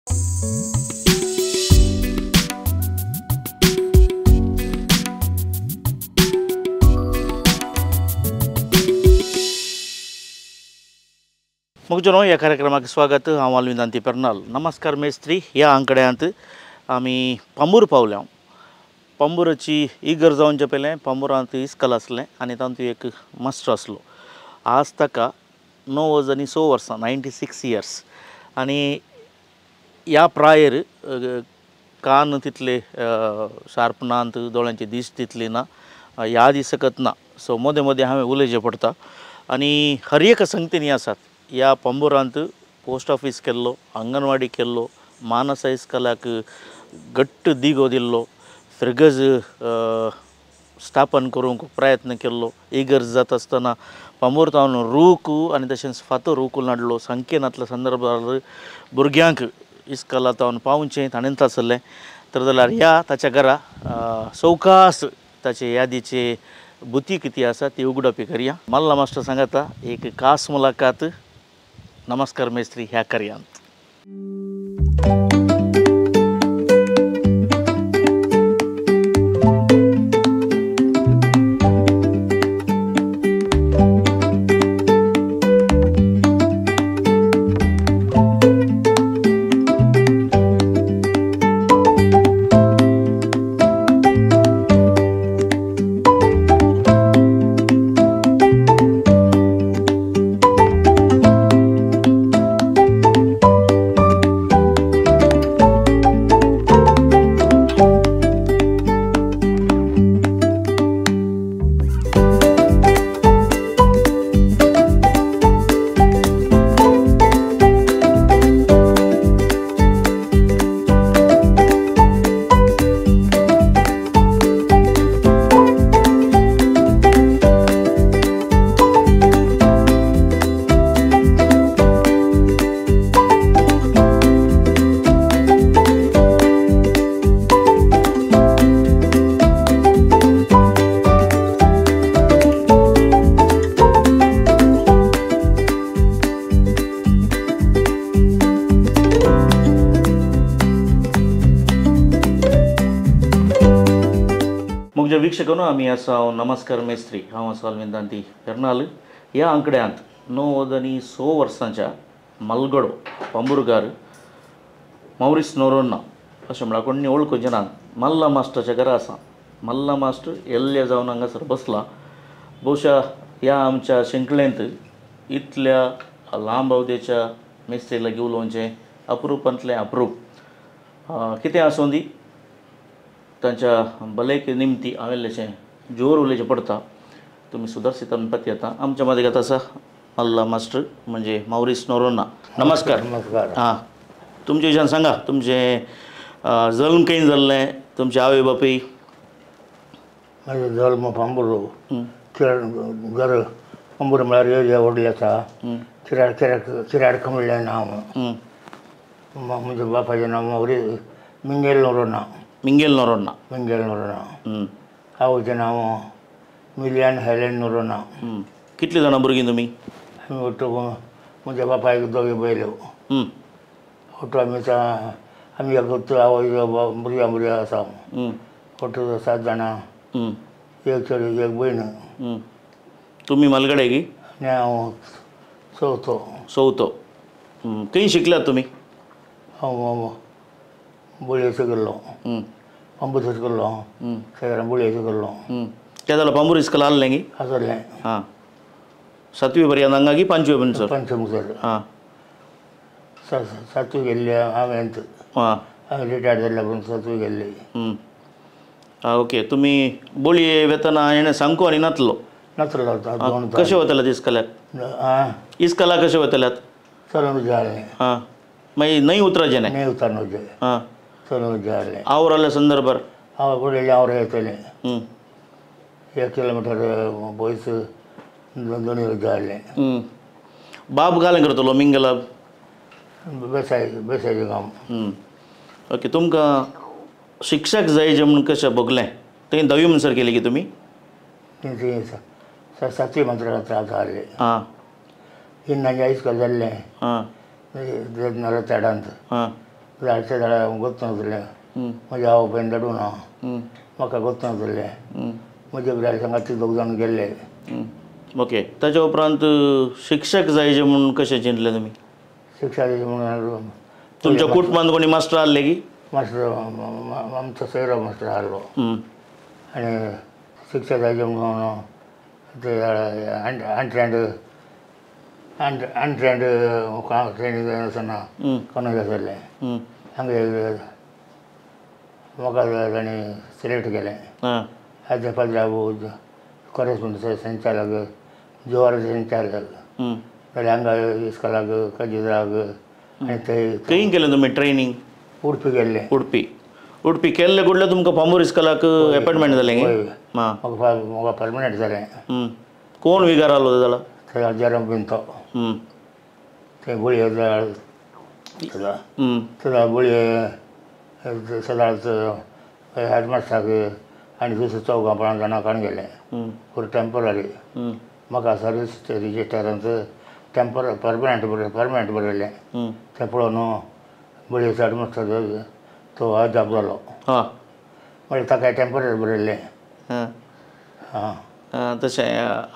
मुगजनो ह्या कार्यक्रमाक स्वागत. हांव आलविंदांती पेर्नाल. नमस्कार मेस्त्री. ह्या आंकड्यांत आमी पांबूर पावल्या. पांबुराची इगर्ज जावचे पयलें पांबुरांत इस्कल आसलें आनी तातूंत एक मास्टर आसलो. आज ताका 9 वर्सां 96 इयर्स आनी ह्या प्रायर कान तितले शार्प नात, दोळ्यांची दिश्ट तितली ना, याद सकत ना. सो मदें मदें हांवें उलोवचें पडटा. आनी हर एक संगतींनी आसात. ह्या पांबुरांत पोस्ट ऑफीस केल्लो, अंगणवाडी केल्लो, मानस इस्कलाक घट्ट दिगो दिल्लो, फिरगज स्थापन करूंक प्रयत्न केल्लो. इगर्ज जाता आसतना पांबूर तावन रूख आनी तशेंच फातर उखलून हाडलो. संकेनातल्या संदर्भार भुरग्यांक इस्कला तावन पावचें ताणें आसलें. तर जाल्यार ह्या ताच्या घरा सवकास ताचे यादीचे बुती कितें आसा ती उगडपी करया. मल्ला मास्टर सांगता एक खास मुलाकात नमस्कार मेस्त्री ह्या कार्यांत. वीक्षकांनो, आमी आसा हांव नमस्कार मेस्त्री. हांव आसा आलविंदांती पेर्नाल. ह्या आंकड्यांत 96 वर्सांच्या मलगडो पांबुरगार मौरीस नोरोन्ना अशें म्हळ्यार कोणी वळखुचें ना, मल्ला मास्टराच्या घरा आसा. मल्ला मास्टर येल्ले जावन हांगासर बसला. बहुशा ह्या आमच्या शिंकळेंत इतल्या लांब अवधेच्या मेस्त्री लागीं उलोवचें अप्रुपांतलें अप्रूप. कितें आसूं दी, तांच्या भलायके निमती हांवें इल्लेशें जोर उलोवचें पडटा. तुमी सुदारसीत पत्ती येता. आमच्या मदीं आसा मल्ला मास्टर म्हणजे मौरीस नोरोन्ना. नमस्कार. नमस्कार. हां, तुमचे विशयान सांगा, तुमचें जल्म खंय जाल्लें, तुमचे आवय बापूय? म्हाजो जल्म पांबूर, घर पांबूर म्हळ्यार एरिया व्हडली आसा. किराड किराडक म्हणलें नांव. म्हज्या बापायचें नांव मौरीस मिंगेल नोरोन्ना. मिंगेल नोरोन्ना. मिंगेल नोरोन्ना. आवयचें नांव मिलियन हेलेन नोरोन्ना. कितलीं जाणां भुरगीं तुमी? आमी ಒಟ್ಟು म्हज्या बापायक दोगी बैल. ಒಟ್ಟು आमी आमी एक आवय भुरग्यां भुरग्यां आसा. ಒಟ್ಟು 7 जाणां, एक चली एक भयण. तुमी मालगडे की? हांव चवथो. चवथो. खंय शिकल्यात तुमी? हांव बोळये शिकल्लो, पांबूर शिकल्लो, सगळ्या बोळये शिकल्लो. ते जाल्यार पांबूर इस्कल आसलें की? आसलें. हां, 7वी पर्यंत हांगा की 5वी म्हणसर? 5 म्हणसर. हां, 7वी गेल्ले हांवें. हां, हांवें रिटायर्ड जाल्ल्या पूण 7वी गेल्ली. आं, ओके. तुमी बोळये वेतना हेणें सांगको आनी नातलो? नातलो. कशें वताल्यात इस्कलाक? आं, इस्कलाक कशें वताल्यात? चलून जालें. हां, मागीर न्हंय उतराचें न्हय? न्हंय उतरचें. हां, चलून जालें. आवर आसल्या संदर्भार? हांव पडलें आवर येतलें. 1 किलोमिटर पयस दोनी जालें. बाब घालें करतलो मिंगला? बेसाय बेसायचें काम. ओके. तुमकां शिक्षक जाय म्हूण कशें भोगलें? थंय 10वी म्हणसर केली की तुमी? 7वी म्हणसर जालें. आं, हिन्नाचें इस्कॉल जाल्लें. आं, तेन्ना तेडांत. आं, धाडचे झाडां गोत्तनासलें म्हज्या आवय बापायन धाडूं ना म्हाका गोत्तनासलें म्हज्या भुरग्यां सांगात ती दोग जाण गेल्ले. ओके, ताच्या उपरांत शिक्षक जायचे म्हणून कशें चिंतलें तुमी? शिक्षक जायचे म्हणून तुमच्या कुटुंबांत कोणी मास्टर आहले की? मास्टर आमचो सोयरो मास्टर आहलो आनी शिक्षक जायचे म्हणून ते अनट्रेंड अनट्रेंड ट्रेनींग आसतना कोणूय आसलें हांगा म्हाका तांणी सिलेक्ट केलें. एज ए पाद्राबू कॉरेस्पोंडंट संचालक जुवार संचालक जाल्यार हांगा इस्कोलाक कजिद्राक आनी थंय खंय केलें तुमी ट्रेनींग? उडपी गेल्लें. उडपी उडपी केल्ले कुडले तुमकां पांबूर इस्कोलाक एपॉयंटमेंट जालें? म्हाका म्हाका परमनंट जालें. कोण विगार आहलो जाल्यार? थंय जेरम पिंतो थंय गुळये सदां गुळये सदांच हेडमास्टराक आनी दुसरे चौगां पांच जाणां काडून गेलें फॉर टेंपररी. म्हाका सर्वीस रजिस्टरांत टेंपर परमनंट परमनंट बरयलें तें पळोवन बळयेचो हेडमास्टर तो अजाप जालो. मागीर ताका टेंपररी बरयलें. हां, तशें.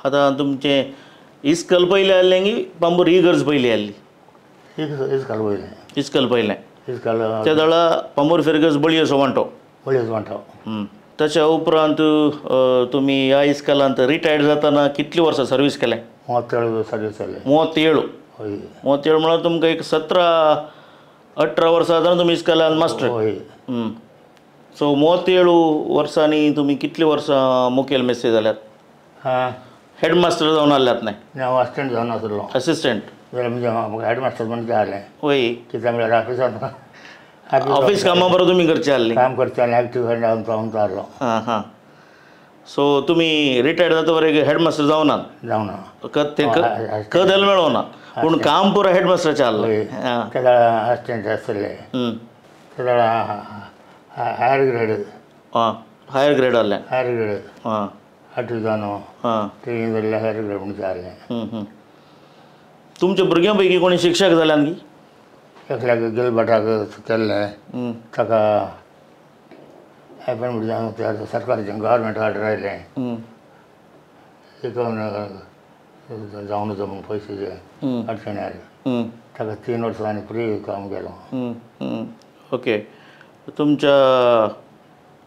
आतां तुमचें इस्कल पयलीं आहलें की पांबूर इगर्ज पयलीं आहली? इस्कल पयलें. इस्कल पयलें. इस्कल त्या वेळा पांबूर फिरगज बळयेचो वांटो. बळयेचो वांटो. ताच्या उपरांत तुमी ह्या इस्कलांत रिटायर्ड जातना कितलीं वर्सां सर्वीस केलें? 37 सर्वीस केलें. 37? 37 म्हळ्यार तुमकां एक 17-18 वर्सां जातना तुमी इस्कलान मास्टर. सो 37 वर्सांनी तुमी कितलीं वर्सां मुखेल मेस्त्री जाल्यात? हां, हेडमास्टर जावन आहल्यात न्हय? हांव असिस्टंट जावन आसलो. असिस्टंट जाल्यार म्हणजे म्हाका हेडमास्टर म्हणचें आहलें. वय, कित्याक म्हळ्यार ऑफिसान ऑफीस कामां बरोबर तुमी करचें आहलीं? काम करचें आनी एक्टीव जावन आहलो. हां हां. सो तुमी रिटायर्ड जाता वरेक हेडमास्टर जावनात? जावना. कदल मेळोना पूण काम पुरो हेडमास्टराचें आहलें. तेदा असिस्टंट आसले तेदा हायर ग्रेड. आं, हायर ग्रेड आहलें. Higher grade. आं, आठवी जावन आं ट्रेनींग जाल्लें हायर ग्रेड म्हणचें आहलें. तुमच्या भुरग्यां पैकी कोणी शिक्षक जाल्यान की? एकल्याक गिलबर्टाक केल्लें ताका एपॉयंटमेंट जावन सरकाराचें गव्हर्मेंट ऑर्डर आयलें शिकोवन जावन म्हूण पयशेचे अडचणी आयली ताका 3 वर्सां आनी फ्री काम केलो. ओके, तुमच्या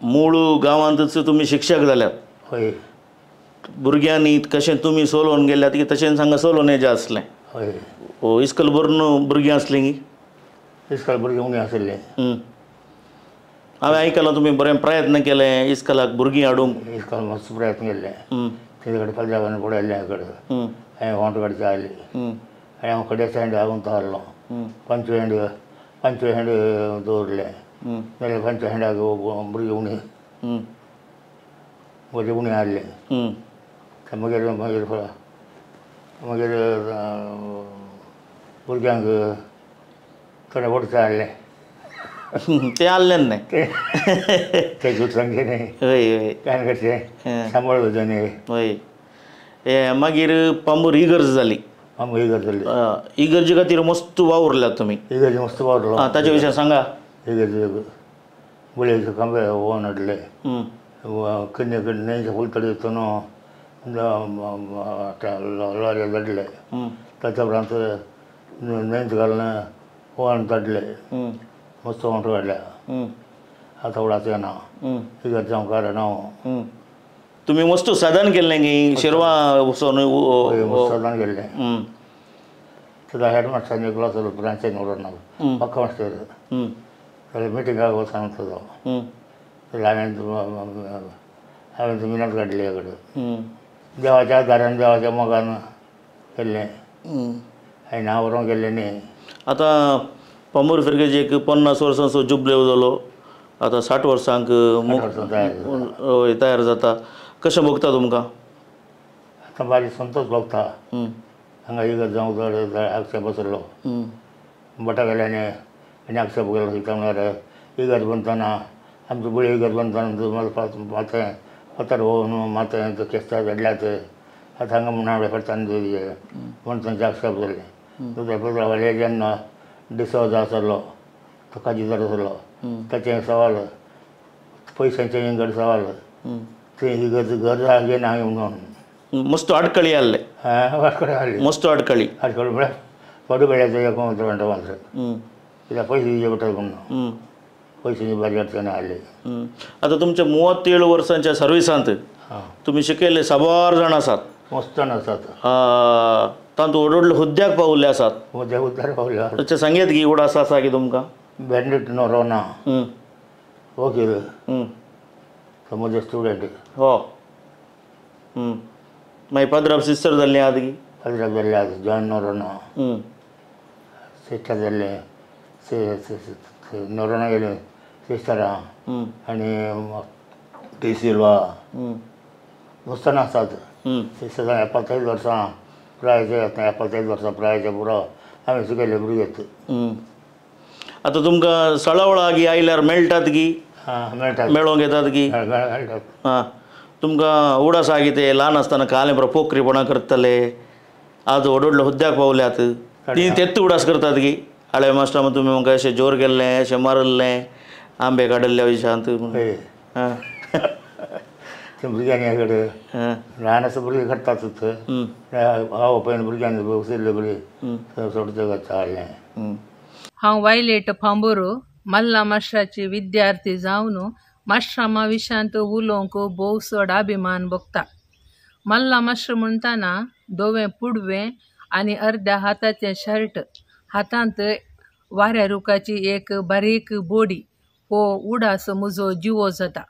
मूळ गांवांतच तुमी शिक्षक जाल्यात? हय. भुरग्यांनी कशें तुमी सोलोवन गेल्यात की तशेंच हांगा सोलोवन येजें आसलें? हय. इस्कोल भरून भुरगीं आसलीं की? इस्कोल भुरगीं उणी आसलीं. हांवें आयकलां तुमी बरें प्रयत्न केले इस्कोलाक भुरगीं हाडूंक. इस्कोल मस्त प्रयत्न केल्ले तेजे कडेन पाद्रावान पळयल्लें कडेन हांवें वोंट काडची आहली आनी हांव कडेन सायड हाडून आहलो 25 हेंड 25 हेंड दवरलें जाल्यार 25 हेंडाक भुरगीं उणी भुरगीं उणी आहलीं. मागीर मागीर मागीर भुरग्यांक थोडे वडचें आहलें तें आहलें न्हय ते सांगचें न्हय. हय हय, काय करचें सांबाळूं न्हय. हय. हे मागीर पांबूर इगर्ज जाली. पांबूर इगर्ज जाली. इगर्जे खातीर मस्त वावुरल्यात तुमी? इगर्ज मस्त वावुरलो. आं, ताचे विशीं सांगा. इगर्ज बळयेचे खांबे ओवन हाडले किन्ने न्हंयच्या पलतडी वचून लॉरी धाडले ताच्या उपरांत न्हंयत घालून ओवन काडले मस्त वोंट काडल्या. आतां उडास येना इगर्ज जावंक कारण हांव. तुमी मस्त साधन केल्लें की शेरवां वचोन? साधन केल्लें. सदां हेडमास्टरान एकलो आसलो ब्रांचान उरना पक्का मास्टर जाल्यार मिटिंगाक वचोन तो जाल्यार हांवें हांवें मिनत काडली कडेन देवाच्या आदारान देवाच्या मोगान केल्लें आनी नांव बरोवंक गेल्लें न्ही. आतां पांबूर फिरगेज एक 50 वर्सांचो जुबलेव जालो, आतां 60 वर्सांक तयार जाता. कशें भोगता तुमकां? आतां बारीक संतोश भोगता. हांगा इगर्ज जावंक आक्षेप बसलो बटा गेल्याने आनी आक्षेप गेलो कित्याक म्हळ्यार इगर्ज बांदतना आमची बळी इगर्ज बांदतना माथें पतर होवन माथें केस्तां धाडल्यात आतां हांगा म्हूण हांवें पडटान म्हूण तांचे आक्षेप जालें. दुसऱ्या पत्रावाले जेन्ना डिसोजा आसलो तो काजीदार आसलो ताचें सवाल पयशांचें इंगड सवाल तें इगर्ज घर घेना म्हणून मस्त अडकळी आसले. अडकळी आसली मस्त अडकळी. अडकळी म्हळ्यार पडू बेड्याचो एक म्हणटा कित्याक पयशे दिवचे पडटा म्हणून पयशांची बारी अडचण आसली. आतां तुमच्या 37 वर्सांच्या सर्विसांत तुमी शिकयल्ले साबार जाण आसात. मस्त जाण आसात. तातूंत व्हड व्हडले हुद्द्याक पावल्ले आसात. हुद्द्यार पावले आसात. तशें सांगयत की उडास आसा की तुमकां? बेनेट नोरोना वकील तो म्हजो स्टुडंट. हो मागीर पाद्राब सिस्टर जाल्ली आहात की? पाद्राब जाल्ले आहात जॉन नोरोना सिस्टर जाल्ले नोरोना गेले सिस्टरां आनी टी सिल्वा मस्त जाण आसात. सिस्टरां 75 वर्सां प्रायचे 75 वर्सां प्रायचे पुरो आमी शिकयले भुरगे. आतां तुमकां सळावळा आयल्यार मेळटात की? मेळटात. मेळोंक येतात की? मेळटात. आं तुमकां उडास आसा की ते ल्हान आसतना कालें बरो पोकरीपणां करतले आज व्हड व्हडले हुद्द्याक पावल्यात ती तेच उडास करतात की आळे मास्टर तुमी म्हाका अशें जोर केल्लें अशें मारल्लें आंबे काडिल्ल्या विशांत? हां भुरग्यांनी कडेन ल्हान आसा भुरगीं करतात हांव पळय भुरग्यांनी बशिल्ले भुरगीं सोडचे हाडलें. हांव वायलेट फांबोरो मल्ला मास्टराची विद्यार्थी जावन मास्टरामा विशांत उलोवंक भोव चड अभिमान भोगता. मल्ला मास्टर म्हणटाना धवें पुडवें आनी अर्द्या हाताचें शर्ट, हातांत वाऱ्या रुखाची एक बारीक बोडी हो उडास म्हजो जिवो जाता.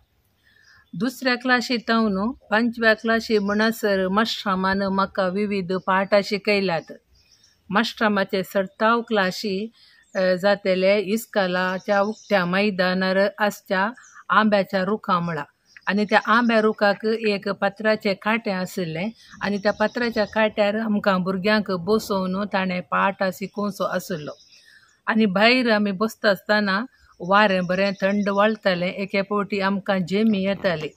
दुसऱ्या क्लाशी थावन 5व्या क्लाशी म्हणसर मास्टरामान म्हाका विविध पाठां शिकयल्यात. मास्टरामाचे सर्ताव क्लाशी जातले इस्कालाच्या उक्त्या मैदानार आसच्या आंब्याच्या रुखा मुळा आनी त्या आंब्या रुखाक एक पत्राचें कांटें आशिल्लें आनी त्या पत्राच्या कांट्यार आमकां भुरग्यांक बसोवन ताणें पाठां शिकोवचो आशिल्लो. आनी भायर आमी बसता आसतना वारें बरें थंड वळतालें. एके फावटी आमकां झेमी येताली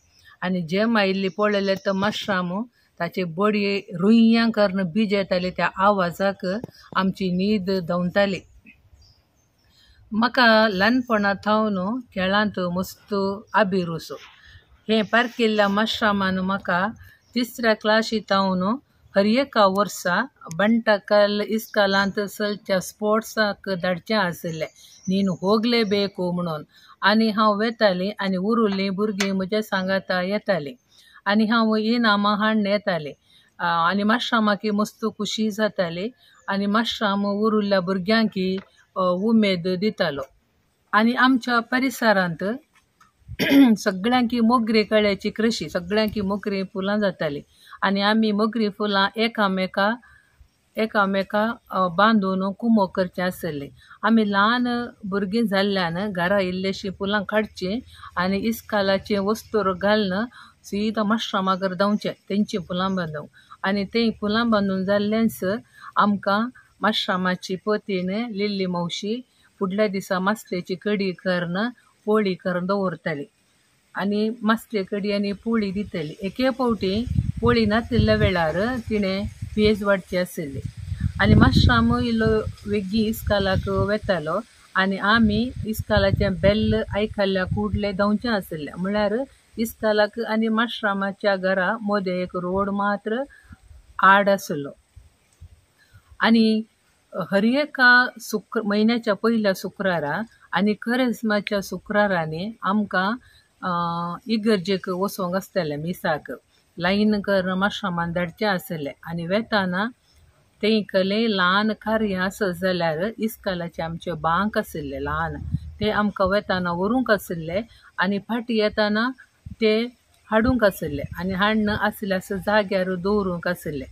आनी झेम आयिल्ली पळयलें तर मास्टराम ताचे बडये रुंयां करून बीज येताली. त्या आवाजाक आमची न्हीद धांवताली. म्हाका ल्हानपणा थावन खेळांत मस्त अभिरुचो. हें पारकिल्ल्या मास्टरामान म्हाका 3ऱ्या क्लाशी थावन हर एका वर्सा बंटकल इस्कालांत चलच्या स्पोर्ट्साक धाडचें आशिल्लें नीन होगले बेको म्हणून. आनी हांव वेतालीं आनी उरुल्लीं भुरगीं म्हज्या सांगाता येतालीं आनी हांव इनामां हाडून येतालीं आनी मास्टरामाकी मस्त खुशी जाताली आनी मास्टराम उरुल्ल्या भुरग्यांकी उमेद दितालो. आनी आमच्या परिसरांत सगळ्यांकी मोगरे कळ्याची कृशी, सगळ्यांकी मोगरी फुलां जातालीं आनी आमी मोगरी फुलां एकामेका एकामेका बांदून कुमो करचें आसलें. आमी ल्हान भुरगीं जाल्ल्यान घरा इल्लेशीं फुलां काडचीं आनी इस्कालाचें वस्तूर घालून सीधा मास्टरामागर धांवचें तेंचीं फुलां बांदूंक. आनी तें फुलां बांदून जाल्लेंच आमकां मास्टरामाची पतीन लिल्ली मावशी फुडल्या दिसा मासलेची कडी करून पोळी करून दवरताली आनी मासले कडी आनी पोळी दिताली. एके फावटी पोळी नातिल्ल्या वेळार तिणें पेज वाडची आशिल्ली आनी मास्टराम इल्लो वेगीं इस्कालाक वेतालो आनी आमी इस्कालाचें बेल्ल आयकल्ल्या कुडले धांवचें आशिल्लें. म्हळ्यार इस्कालाक आनी मास्टरामाच्या घरा मदें एक रोड मात्र आड आशिल्लो. आनी हर एका म्हयन्याच्या पयल्या शुक्रारा आनी करेज्माच्या शुक्रारांनी आमकां इगर्जेक वचोंक आसतालें मिसाक लायन करून मास्टरामान धाडचें आसलें. आनी वेताना तें कले ल्हान कार्य आसत जाल्यार इस्कालाचे आमचे बांक आशिल्ले ल्हान ते आमकां वेताना व्हरूंक आशिल्ले आनी फाटीं येताना ते हाडूंक आशिल्ले आनी हाडून आशिल्ले आसा जाग्यार दवरूंक आशिल्ले.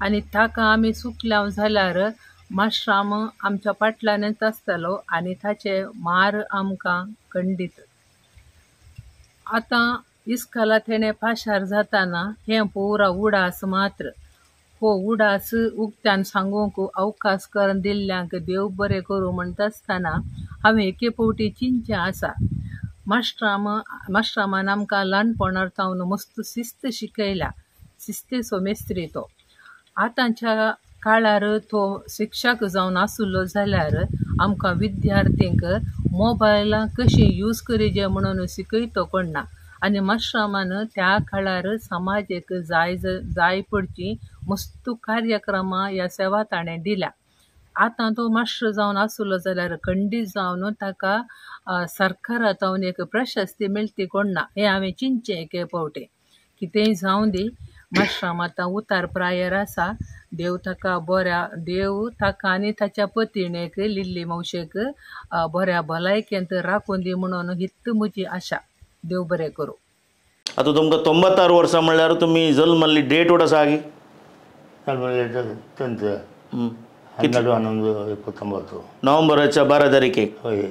आनी ताका आमी सुकल्या जाल्यार मास्टराम आमच्या फाटल्यानच आसतालो आनी ताचे मार आमकां खंडीत. आतां इस्काला तेणें पाशार जाताना हें पुरा उडास मात्र हो उडास उक्त्यान सांगूंक अवकाश करून दिल्ल्यांक देव बरें करूं म्हणटा आसतना हांवें एके फावटी चिंतचें आसा. मास्टरामान आमकां ल्हानपणार सावन मस्त शिस्त शिकयल्या, शिस्तेचो मेस्त्री तो. आतांच्या काळार तो शिक्षक जावन आशिल्लो जाल्यार आमकां विद्यार्थ्यांक मोबायलां कशी यूज करीजे म्हणून शिकयतो कोण ना. आनी माश्रामान त्या काळार समाजेक जाय जाय पडची मस्त कार्यक्रमां ह्या सेवा ताणें दिल्या. आतां तो मास्टर जावन आसलो जाल्यार खंडीत जावन ताका सरकारा तावन एक प्रशस्ती मेळटी कोण ना हें हांवें चिंतचें एके फावटी. कितेंय जावं दी, माश्राम आतां उतार प्रायर आसा. देव ताका बऱ्या, देव ताका आनी ताच्या पतिणेक लिल्ली मावशेक बऱ्या भलायकेंत राखून दी म्हणून हित म्हजी आशा. देव बरें करूं. आतां तुमकां 96 वर्सां म्हणल्यार तुमी जल्मल्ली डेट वट आसा गी? जल्मल्ली 10 12 11 19 नोव्हेंबराच्या 12 तारखेक. हय.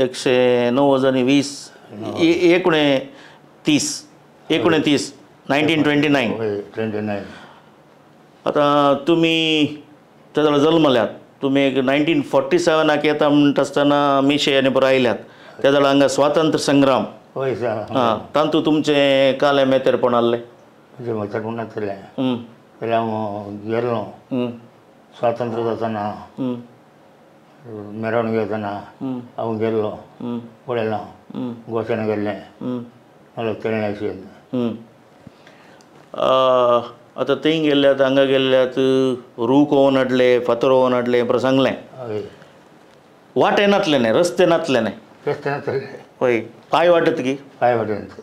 109 आनी 20 29 29 1929. हय 29. आतां तुमी त्या जाल्यार जल्मल्यात तुमी एक 1947 येता म्हणटा आसतना मिशे आनी पुरो आयल्यात. त्या जाल्यार हांगा स्वातंत्र्य संग्राम. हय सर. आं, तातूंत तुमचें कालें मेतेरपण आहलें? म्हजें मेतेरपण नासलें. पयलीं हांव गेल्लो स्वातंत्र्य जातना, मिरवणूक येतना हांव गेल्लो, पळयलां, गोशान गेल्लें, तेळण्याशी. आतां थंय गेल्ल्यात, हांगा गेल्ल्यात, रूख ओवन हाडले, फातर ओवन हाडले पुरो सांगलें. हय. वाटे नासले न्ही, रस्ते नासले न्ही? रस्ते नासले. हय. पांय वाटत की? पांय वाटत.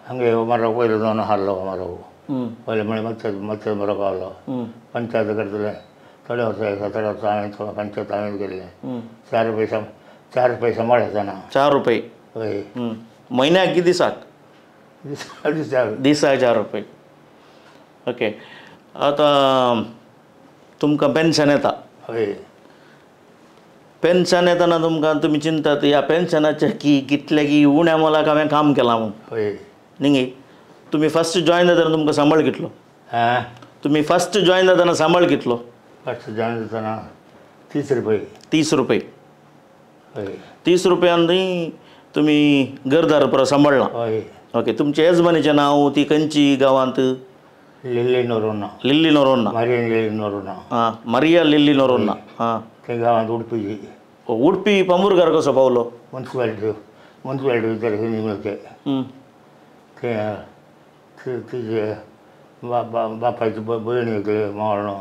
हांगा मारो पयलो जावन हारलो मारो. पयलें म्हळ्यार मातशें मातशें बरो पावलो. पंचायत करतलें थोडे वर्सां, 7-8 वर्सां हांवें पंचायत हांवें केल्लें. 4 रुपये 4 रुपये सांबाळ आसतना. 4 रुपये? हय. म्हयन्याक की दिसाक? दिसाक. दिसाक 4 रुपये. ओके. आतां तुमकां पेन्शन येता? हय. पेन्शन येतना तुमकां तुमी चिंतात ह्या पेन्शनाचें की कितलें की उण्या मोलाक हांवें काम केलां म्हूण? हय. न्ही? तुमी फर्स्ट जॉयन जातना तुमकां सांबाळ कितलो? आं, तुमी फर्स्ट जॉयन जातना सांबाळ कितलो? फर्स्ट जॉयन जातना 30 रुपये. 30 रुपये. हय. 30 रुपयान तुमी घरदार पुरो सांबाळ्ळां? हय. ओके. तुमचें येजमानीचें नांव, ती खंयची गांवांत? Lily Noronha. Lily Noronha. Maria Lily Noronha. आं, मारिया लिल्ली नोरोन्हा. आं, ते गांवांत उडपीची. उडपी पांबुरकार कसो पावलो? मुन्सिपालिटी, मुन्सिपालिटी भितर निमते ते तिजे बापायची भयण एकले मावळणो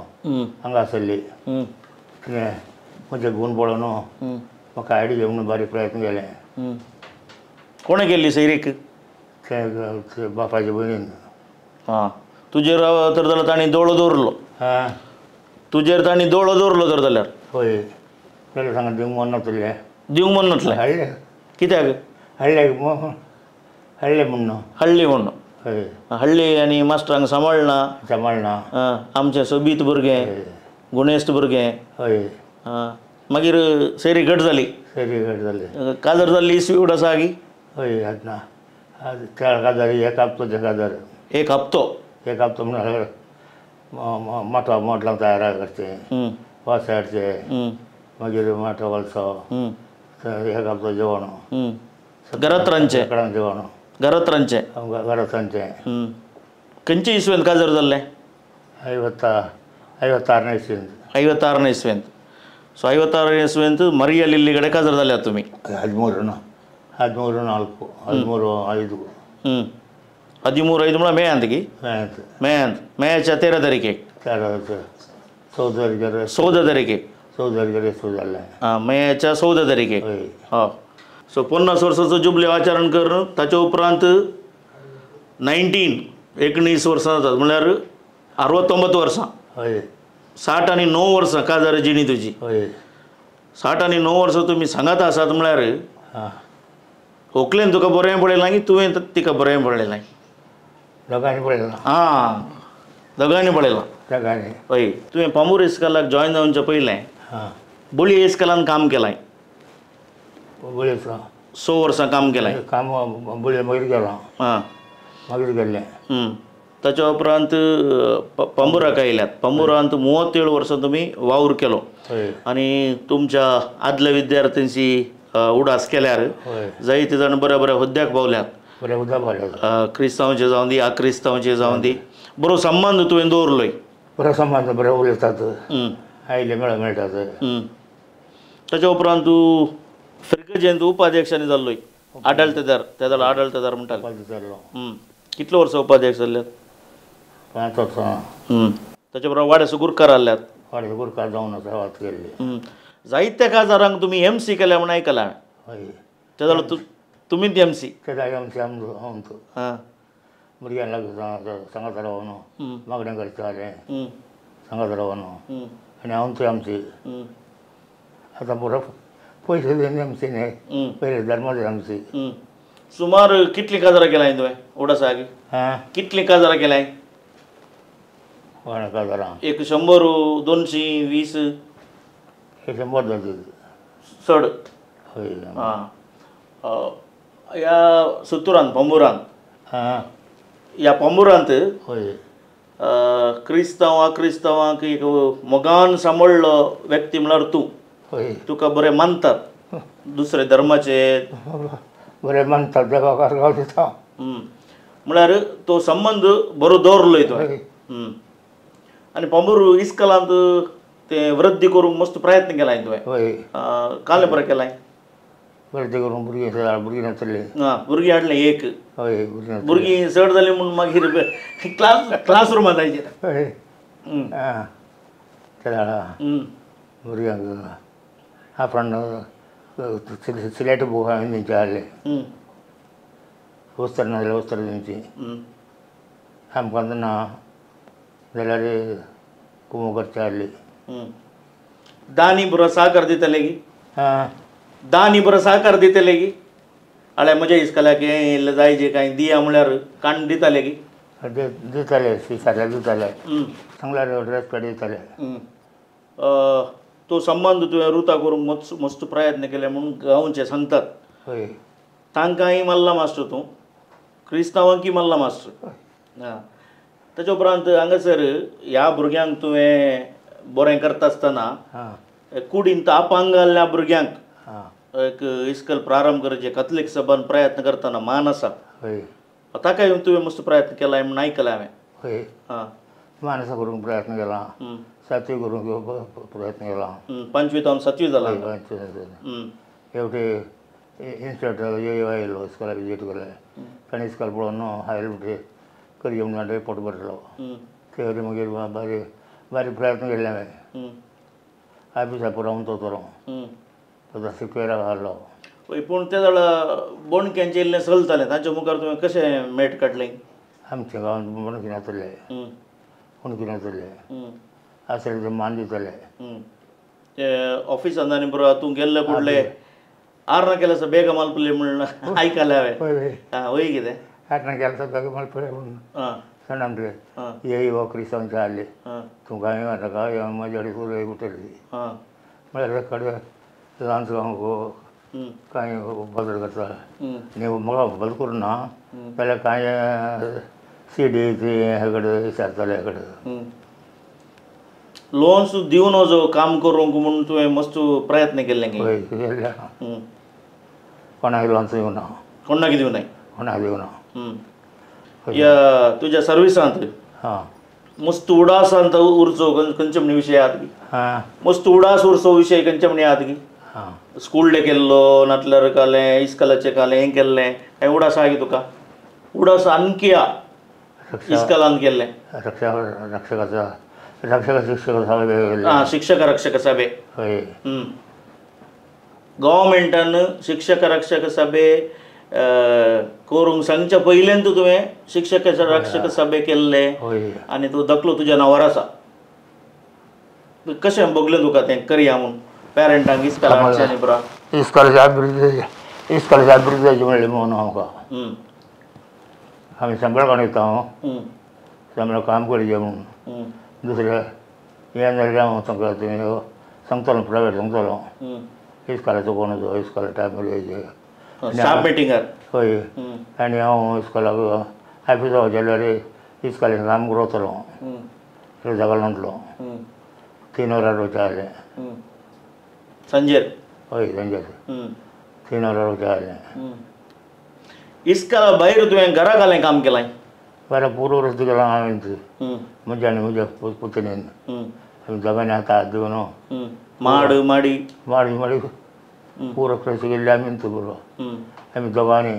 हांगा आसली. तिणें म्हजें गूण पळोवन म्हाका आयडी घे म्हणून बारीक प्रयत्न केले. कोणें केल्ली सैरीक? ते बापायचे भयणीन. आं, तुजेर तर जाल्यार तांणी दोळो दवरलो? आं, तुजेर तांणी दोळो दवरलो तर जाल्यार? हय. जाल्यार सांगा दिवंक मन नासलें. दिवंक मन नासलें? हाडलें. कित्याक हाडलें? हाडलें म्हणून. हाडली म्हणून? हय. हाडली आनी मास्टरांक सांबाळना? सांबाळना. आमचें सोबीत भुरगें, गुणेस्त भुरगें. हय. मागीर सैरी घट जाली? सैरी घट जाली. काजार जाल्ली इसवी उड आसा गी? हय. आतां चार काजार, एक हप्तो. काजार एक हप्तो? एक हप्तो म्हणल्यार माटवा मोटलां तयार करचें, वास हाडचें, मागीर माटो घालचो, एक हप्तो जेवण. घरांत रांदचें? घरांत जेवण. घरांत रांदचें? घरांत रांदचें. खंयचे इसवेंत काजार जाल्लें? 56 इसवेंत. 56 इसवेंत. सो 56 इसवेंत मरिया लिल्ली कडेन काजार जाल्यात तुमी? 13 13 4 13 5. 13 5 म्हळ्यार मेयांत की? मेयांत. मेयांत. मेयाच्या 13 तारखेक? 14 तारखेर. 14 तारखेक. 14 तारखेर सुरू जाल्लें. आं, मेयाच्या 14 तारखेक. हय. हय. सो 50 वर्साचो जुबले आचरण करून ताच्या उपरांत 19 वर्सां जातात, म्हणल्यार 69 वर्सां. हय. 60 आनी 9 वर्सां काजार जिणी तुजी. हय. 60 आनी 9 वर्सां तुमी सांगात आसात म्हळ्यार होकलेन तुका बरें पळयलां की तुवें तिका बरें पळयलां? दोगांनी पळयलां. आं, दोगांनी पळयलां. दोगांनी. हय. तुवें पांबूर इस्कॉलाक जॉयन जावच्या पयलें बळी इस्कॉलान काम केलां? बळी 6 वर्सां काम केलां. काम बळी मागीर गेलां. आं, मागीर गेल्लें. ताच्या उपरांत पांबुराक आयल्यात. पांबुरांत 37 वर्सां तुमी वावर केलो आनी तुमच्या आदल्या विद्यार्थ्यांची उडास केल्यार जायते जाण बऱ्या बऱ्या हुद्द्याक पावल्यात. बऱ्या हुद्द्याक पावल्यात. क्रिस्तांवचे जावं दी, आक्रिस्तांवचे जावं दी, बरो संबंद तुवें दवरलोय. बरो संबंद, बरे उलयतात, आयले मेळ मेळटात. ताच्या उपरांत तूं फिर्गजेंत उपाध्यक्षांनी जाल्लोय आडळतेदार त्या आडळतेदार म्हणटाले. जाल्लो. कितले वर्सां उपाध्यक्ष जाल्ल्यात? 5 वर्सां. ताच्या उपरांत वाड्याचो गुरकार आहल्यात. वाड्याचो गुरकार जावन आसा वात केल्ली. जायत्या काजारांक तुमी एम सी केल्या म्हूण आयकलां हांवें. हय. ते जाल्यार तुमीच एम सी? ते एम सी आमचो. हां. भुरग्यांक लागून सांगात रावन मागणें करतालें सांगात रावन आनी हांव एम सी. आतां बरो पयशे दिवन एम सी न्हय पयले धर्माचे एम सी. सुमार कितलीं काजारां केलां तुवें उडास आगी? हां. कितलीं काजारां केलां? कोणा काजारां? 100 220 100 जाती चड. हय. आं. ह्या सुतुरान पंबुरान. हां. ह्या पंबुरांत हय क्रिस्तांव क्रिस्तांवांक एक मोगान सांबाळ्ळो व्यक्ती म्हळ्यार तूं. हय. तुका बरें मानतात दुसरे धर्माचे. बरें मानतात देवाक गांव दिता. म्हळ्यार तो संबंद बरो दवरलोय तुवें. आनी पंबूर इस्कलांत ते वृद्धी करूंक मस्त प्रयत्न केलाय तुवें. हय. कालें बरें केलाय? वृद्धी करूंक भुरगीं भुरगीं नासली. आं भुरगीं हाडलें एक. हय. भुरगीं चड जालीं म्हूण मागीर क्लास रुमांत जायचे. हय. आं तेन्ना भुरग्यांक आपण सिलेट बूक हांवें दिवचे आहले. वस्त्र ना जाल्यार वस्त्र दिवची. आमकां ना जाल्यार कुमो करचे आहली. दानी बरो साकर दितले की? हां. दानी बरो साकर दितले की? आळे म्हज्या इस्कलाक हें इल्लें जाय जे कांय दिया म्हळ्यार काण दिताले की? दिताले शिसारल्यार दिताले. सांगल्यार ड्रेस पेड दिताले. तो संबंद तुवें रुता करूंक मस्त मस्त प्रयत्न केले म्हूण गांवचे सांगतात. हय. तांकांय मारला मास्टर तूं, क्रिस्तांवांकय मारला मास्टर. आं. ताच्या उपरांत हांगासर ह्या भुरग्यांक तुवें बरें करता आसतना कुडींत अपंग आहल्या भुरग्यांक एक इस्कल प्रारंभ करचें कथलीक सभान प्रयत्न करतना मान आसा. हय. ताकाय तुवें मस्त प्रयत्न केला म्हूण आयकलां हांवें. हय. आं. मानसा करूंक प्रयत्न केला. सातवी करूंक प्रयत्न केला. 5वी तावन 7वी जाला. हेवटे इन्स्पेक्टर आयलो इस्कॉला विजीट केलें ताणें इस्कॉल पळोवन हायल करचें म्हणून रिपोर्ट बरयलो. ते मागीर बारीक बारीक प्रयत्न केल्ले हांवें. ऑफिसा पुरो वतलो तो सिक्वेरा घालो. हय. पूण ते जाल्यार बोणक्यांचें इल्लें चलतालें तांच्या मुखार तुवें कशें मेट काडलें? आमच्या गांवांत बोणकी नासले. बोणकी नासले आसले ते मान दितले. ते ऑफिसांत आनी बरो तूं गेल्ले कुडले आर्ना केल्यार आसा बेगम मालपुले म्हूण आयकलें हांवें. आं वय कितें आर्ना केल्यार आसा बेगम मालपुले म्हणून सांगले ये हो क्रिस्तांवचे आहले तूं कांय नाका म्हज्या कडेन उठली म्हळ्यार कडेन ल्हान कांय बदल करता आनी म्हाका बदल करूं ना जाल्यार कांय सी डी ती हे कडेन विचारताले हे कडेन. लोन्स दिवन वचो काम करूंक म्हूण तुवें मस्त प्रयत्न केल्ले. हय केल्ले. कोणाक लोन्स दिवना. कोणाक दिवनाय? कोणाक दिवना. ह्या तुज्या सर्विसांत हां मस्त उडासांत उरचो खंयचे म्हण विशय आहात की? हां. मस्त उडास उरचो विशय खंयचे म्हण आहात की? हां. स्कूल डे केल्लो नातल्यार कालें इस्कलाचें कालें हें केल्लें कांय उडास आहा की तुका? उडास आणकी आहा इस्कलान केल्लें. रक्षकाचा रक्षक शिक्षक सभे. आं शिक्षक रक्षक सभे. हय. गव्हर्मेंटान शिक्षक रक्षक सभे करूंक सांगच्या पयल्यान तुवें शिक्षक रक्षक सभे केल्ले आनी तूं दखलो तुज्या नांवार आसा. कशें भोगलें तुका तें करया म्हूण पेरंटांक इस्कॉलाक हाडचें आनी बरो इस्कॉलाची अभिवृद्धी इस्कॉलाची अभिवृद्धी जायची म्हणली म्हणून आमकां आमी सांबाळ येता हांव सांबाळ काम करचें म्हणून दुसरें हें जाल्यार हांव सांगता तुमी सांगतलो प्रायवेट सांगतलो इस्कॉलाचो कोण जो इस्कॉला टायमार येयचे स्टाफ मिटिंगार. हय. आनी हांव इस्कॉलाक ऑफिसा गेल्यार इस्कॉलाचें काम करतलो जागा म्हणटलो 3 वरां वयता जालें सांजेर. हय सांजेर 3 वरां वयता जालें. इस्कॉला भायर तुवें घरा घालें काम केलां? बरें पुरो रस्तो केलां हांवें म्हज्या आनी म्हज्या पुतणेन आमी दोगांनी हात हात दिवन माड माडी माडी माडी पुरो फ्रेश गेल्ले आमी पुरो आमी दोगांनी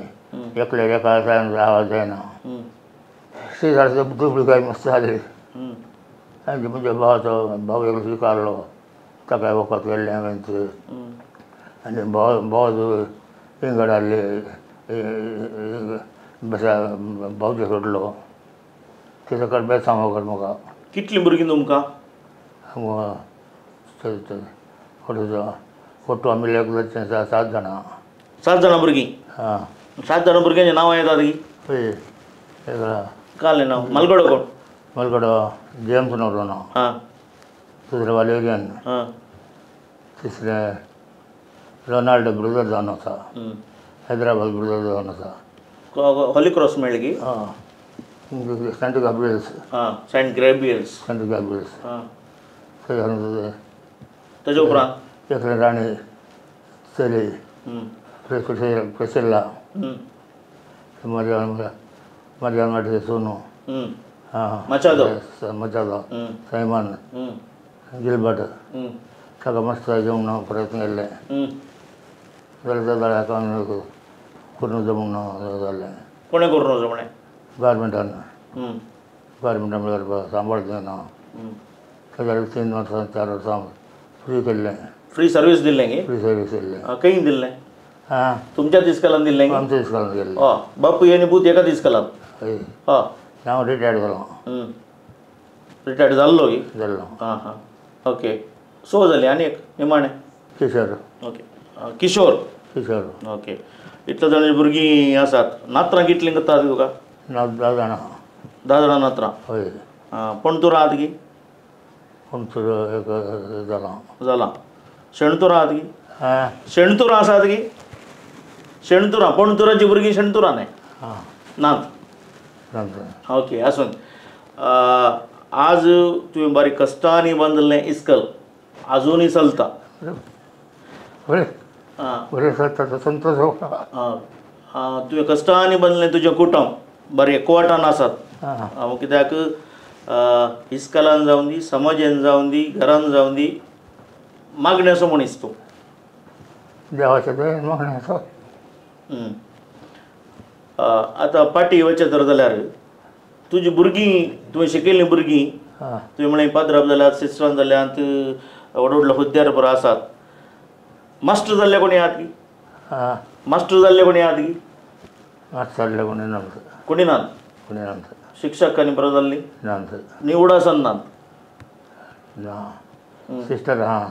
एकले एका आवाज जायना शेजारचो दुबळी काय मस्त जाली आनी म्हज्या भावाचो भाव एकलो स्विकारलो ताका वखद केल्लें हांवें आनी भाव भाव इंगड आहले बेसा भावजे सोडलो तेजो कडेन बेसांव वखद म्हाका. कितलीं भुरगीं तुमकां? फोटो आमी एक 7 जाणां. 7 जाणां भुरगीं? हां. 7 जाणां भुरग्यांचें नांवां येतात की? हय. काडलें नांव. मालगडो कोण? मालगडो जेम्स नोरोना. हां. दुसरें वालेरियन. हां. तिसरें रोनाल्ड ब्रदर जावन आसा, हैदराबाद ब्रदर जावन आसा. होली क्रॉस मेळ्ळें की? हां. सेंट गाब्रियल्स. हां, सेंट ग्रेबियल्स. सेंट गाब्रियल्स. हां. ताजे उपरांत एकलें राणी चली प्रेसिल्ला, मरियम माटे सोनू, हां, मचादो, मचादो, सैमान, गिलबर्ट. ताका मस्त जेवण प्रयत्न केल्लें. जाल्यार जाल्यार करून जमूंक ना जालें. कोणें करून जमणें? गव्हर्मेंटान. गव्हर्मेंटान म्हणल्यार सांबाळ दिना. ताज्या 3 वर्सां 4 वर्सां फ्री केल्लें. फ्री सर्वीस दिल्लें की? फ्री सर्वीस दिल्लें. खंय दिल्लें? हां, तुमच्याच इस्कलान दिल्लें? आमच्या इस्कलान दिल्लें. हय, बापूय आनी पूत एकाच इस्कलान? हय. हय. हांव रिटायर्ड जालो. रिटायर्ड जाल्लो की? जाल्लो. हां हां, ओके. सो जाली आनी एक निमाणें? किशोर. ओके, किशोर. किशोर. ओके. इतले जाणां भुरगीं आसात. नातरां कितलीं करतात तुका? 10 जाणां. 10 जाणां नातरां? हय. आं, पणतुरां आहात की? पणतूर एक जालां. जालां. शेणतुरां आहात की? आं, शेणतुरां आसात की? शेणतुरां, पणतुराचीं भुरगीं शेणतुरां न्हय? हां, नात. ओके, आसून. आज तुवें बारीक कश्टांनी बांदिल्लें इस्कल आजुनूय चलता. बरें बरें चलता, संतोश. हां, तुवें कश्टांनी बांदिल्लें तुजें कुटुंब बरें एकवटान आसात. कित्याक इस्कलान जावन दी, समाजान जावन दी, घरान जावन दी, मागणें असो मनीस तूं. देवाचें दयेन मागणें आसा. आतां पाटी वचत तर जाल्यार तुजी भुरगीं, तुवें शिकयल्लीं भुरगीं, तुवें म्हणलें पाद्राब जाल्यात, सिस्टरान जाल्यात, व्हड व्हडल्या हुद्द्यार बरो आसात. मास्टर जाल्ले कोणी आहात की? मास्टर जाल्ले कोणी आहात की? मास्टर जाल्ले कोणी ना. कोणी नात? कोणी ना. शिक्षक आनी बरो जाल्ली ना. निवड आसन नात? ना. सिस्टर. हां,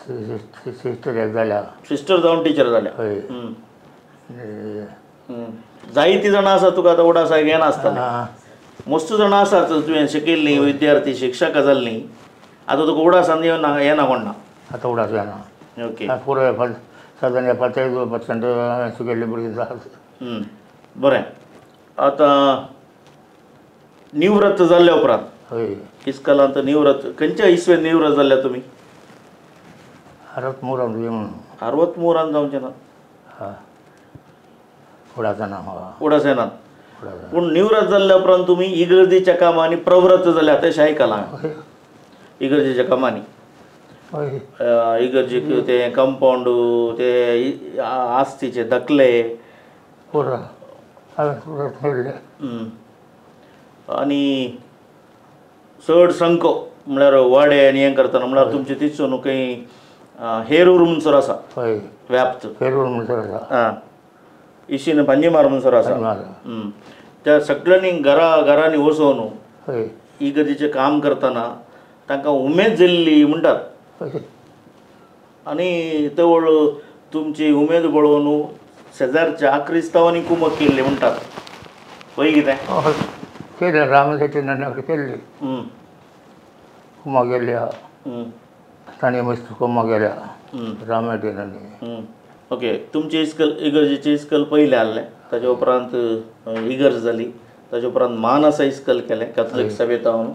सिस्टर एक जाल्या. सिस्टर जावन टिचर जाल्या. हय. जायतीं जाणां आसा तुका आतां उडास घेनासतना. मस्त जाणां आसात तुवें शिकयल्लीं विद्यार्थी, शिक्षकां जाल्लीं. आतां तुका उडासान येना येना कोण ना? आतां उडास येना. ओके. पुरो सादारण 45% शिकयल्लीं भुरगीं आसात. बरें. आतां निवृत्त जाल्ल्या उपरांत? हय. इस्कलांत निवृत्त खंयच्या इस्वेन निवृत्त जाल्ल्या तुमी? 63 म्हणून. 63 जावचें ना? हां, उडास येना. उडास येनात. पूण निवृत्त जाल्ल्या उपरांत तुमी इगर्जेच्या कामांनी प्रवृत्त जाल्यात अशें आयकलां. इगर्जेच्या कामांनी, इगर्जेक ते कंपावंड, ते आस्तीचे दाखले आनी चड संको म्हळ्यार वाडे आनी हें करतना म्हळ्यार तुमचे तिचो न्हू खंय हेरूर म्हणसर आसा व्याप्त. हेरूर म्हणसर आसा. आं, इशीन पांजीमार म्हणसर आसा. त्या सगळ्यांनी घरा घरांनी वचोन इगर्जेचें काम करतना तांकां उमेद जाल्ली म्हणटात. आनी तवळ तुमची उमेद पळोवन शेजारच्या क्रिस्तांवांनी कुमक केल्ली म्हणटात. पळय कितें केलें रामासाठी नन्नाकडे केल्ली कुमा गेल्या तांणी मस्त कुमा गेल्या रामासाठी नन्नी. ओके, तुमची इस्कल इगर्जेची इस्कल पयलें आहलें, ताजे उपरांत इगर्ज जाली, ताजे उपरांत मानसा इस्कल केलें कॅथलीक सभेतावन,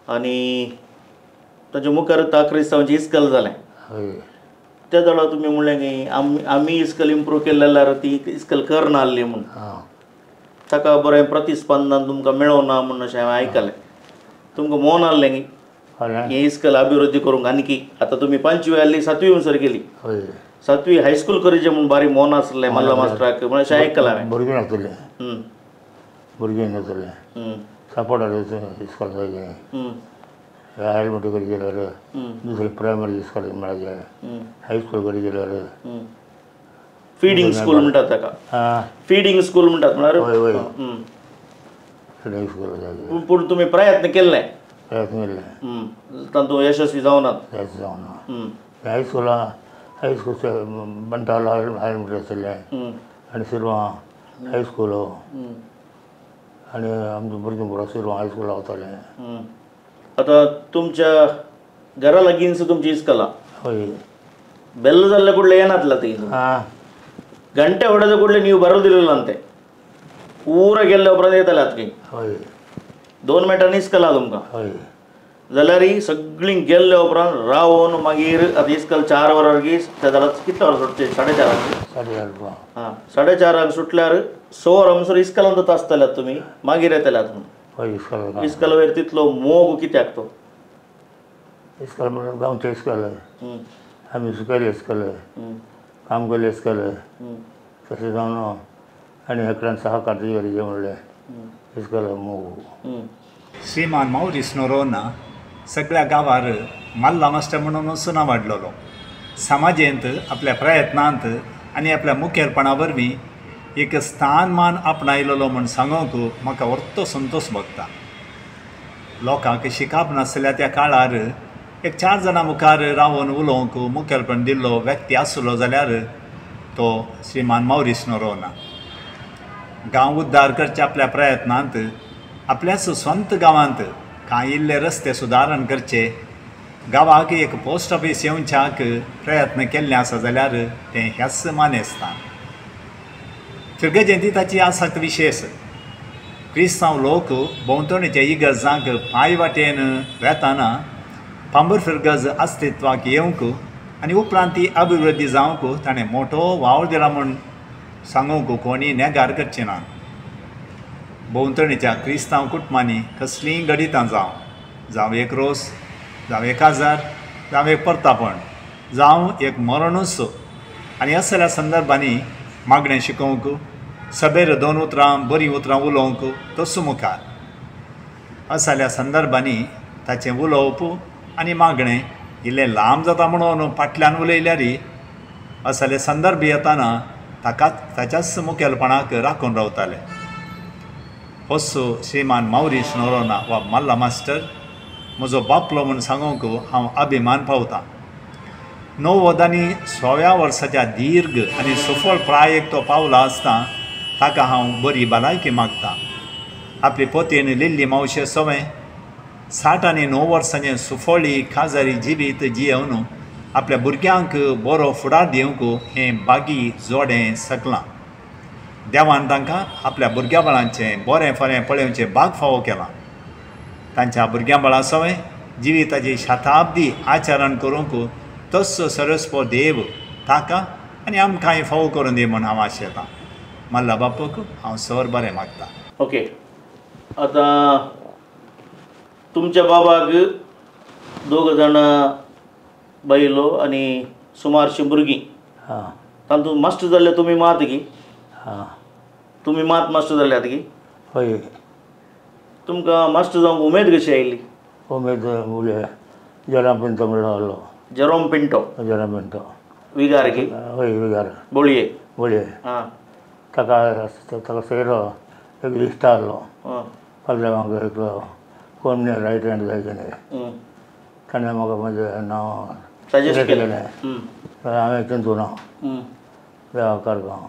आनी ताजे मुखार क्रिस्तांवांचें इस्कल जालें. त्या वेळार तुमी म्हणलें की आमी इस्कल इम्प्रूव केलें जाल्यार ती इस्कल करना आहली म्हूण, ताका बरें प्रतिस्पंदन तुमकां मेळोना म्हूण अशें हांवें आयकलें. तुमकां मोन आहलें की? हें इस्कॉल अभिवृद्धी करूंक आनी आतां तुमी 5वी आसली 7वी म्हणसर गेली. 7वी हायस्कूल करीचें म्हूण बारीक मोन आसलें मल्ला मास्टराक म्हणल्यार अशें आयकलां हांवें. भुरगीं नासतलें, भुरगीं नासतलें, सपोर्ट इस्कॉल जाय हेल्मेट करी गेल्यार दुसरें प्रायमरी इस्कॉल मेळचे हायस्कूल करी गेल्यार फिडिंग स्कूल म्हणटात ताका. फिडिंग स्कूल म्हणटात म्हळ्यार. हय हय फिडिंग स्कूल जाय. पूण तुमी प्रयत्न केल्ले? प्रयत्न केल्ले, तातूंत यशस्वी जावनात. यशस्वी जावना. हायस्कुला हायस्कूल बंटाल हेल्मेट आसलें आनी शिरवां हायस्कूल आनी आमच्या भुरगीं पुरो शिरवां हायस्कुला वतालें. आतां तुमच्या घरा लागींच तुमची इस्कॉला. हय. बेल्ल जाल्ले कुडले येनातला ती ಗಂಟೆ ಹೊಡೆದ ಕೂಡಲೇ ನೀವು ಬರೋದಿಲ್ಲ ಅಂತೆ ಪೂರ ಗೆಲ್ಲೆ उपरांत येताले आतां. हय. 2 मिनटांनी इस्कॉल आहा तुमकां. हय. जाल्यार सगळीं गेल्ले उपरांत रावन मागीर आतां इस्कॉल 4 वरां ते जाल्यार कितल्या वरां सुटचे? 4:30. 4:30. हां 4:30 सुटल्यार 6 वरां म्हणसर इस्कॉलांतच आसतले तुमी, मागीर येतले आतां. हय. इस्कॉल इस्कॉला वयर तितलो मोग कित्याक तो? इस्कॉल म्हणल्यार गांवचें इस्कॉल, आमी शिकयलें इस्कॉल, काम केलें इस्कॉल, तशें जावन आनी एकल्यान सहकार गरजेचें म्हणलें इस्कॉल मोग. श्रीमान मौरीस नोरोन्हा सगळ्या गांवार मल्ला मास्टर म्हणून नांवाडलेलो. समाजेंत आपल्या प्रयत्नांत आनी आपल्या मुखेलपणा वरवीं एक स्थानमान आपणायलेलो म्हूण सांगूंक म्हाका व्हडलो संतोश भोगता. लोकांक शिकाप नासल्या त्या काळार एक 4 जाणां मुखार रावन उलोवंक मुखेलपण दिल्लो व्यक्ती आसलो जाल्यार तो श्रीमान मौरीस नोरोन्हा. गांव उद्धार करच्या आपल्या प्रयत्नांत आपल्याच स्वंत गांवांत कांय इल्ले रस्ते सुदारण करचे, गांवाक एक पोस्ट ऑफीस येवच्याक प्रयत्न केल्ले आसा जाल्यार तें ह्याच मानेस्तान. फिर्गजेंती ताची आसक्त विशेश. क्रिस्तांव लोक भोंवतणीच्या इगर्जांक पांय वाटेन वेताना पांबूर फिर्गज अस्तित्वाक येवंक आनी उपरांत ती अभिवृद्धी जावंक ताणें मोठो वावर दिला म्हूण सांगूंक कोणी नेगार करचे ना. भोंवतणीच्या क्रिस्तांव कुटुंबांनी कसलींय घडितां जावं, जावं एक रोस, जावं 1000, जावं एक परतापण, जावं एक मरणूच, आनी असल्या संदर्भांनी मागणें शिकोवंक, सभेर 2 उतरां बरीं उतरां उलोवंक तसो मुखार. असल्या संदर्भांनी ताचें उलोवप आनी मागणें इल्लें लांब जाता म्हणून फाटल्यान उलयल्यार असले संदर्भ येताना ताका ताच्याच मुखेलपणाक राखून रावताले. होसो श्रीमान मौरीस नोरोन्हा वा मल्ला मास्टर म्हजो बापलो म्हूण सांगूंक हांव अभिमान पावतां. 90 आनी 100व्या वर्साच्या दीर्घ आनी सफळ प्रायेक तो पावला आसता ताका हांव बरी भलायकी मागतां. आपली पोतयेन लिल्ली मावशे सवें 60 आनी 9 वर्सांचें सुफळी खाजारी जिवीत जियेवन आपल्या भुरग्यांक बरो फुडार दिवंक हें बागी जोडें सकलां. देवान तांकां आपल्या भुरग्या बाळांचें बरें फरें पळोवचें भाग फावो केलां. तांच्या भुरग्यां बाळां सवें जिविताची शताब्दी आचरण करूंक तस्सो सरस्पो देव ताका आनी आमकांय फावो करून दी म्हूण हांव आशेतां. मल्ला बापूक हांव सर बरें मागता. ओके, आतां तुमच्या बाबाक 2 जाणां बायलो आनी सुमारशीं भुरगीं. हां. तातूंत मास्टर जाल्ले तुमी मात की? हां. तुमी मात मास्टर जाल्यात की? हय. तुमकां मास्टर जावंक उमेद कशी आयली? उमेद उलय जेरोम पिंटो म्हणलो आहलो. जेरोम पिंटो. जेरोम पिंटो विगार की? हय विगार. बोळये. बोळये. हां. ताका ताका सोयरो एक इश्ट आहलो पाद्र्यांक एकलो कोण रायट हँड जाय कितें, ताणें म्हाका म्हजें नांव सजेस्ट केलें. हांवें चिंतूं ना देवा कारगांव.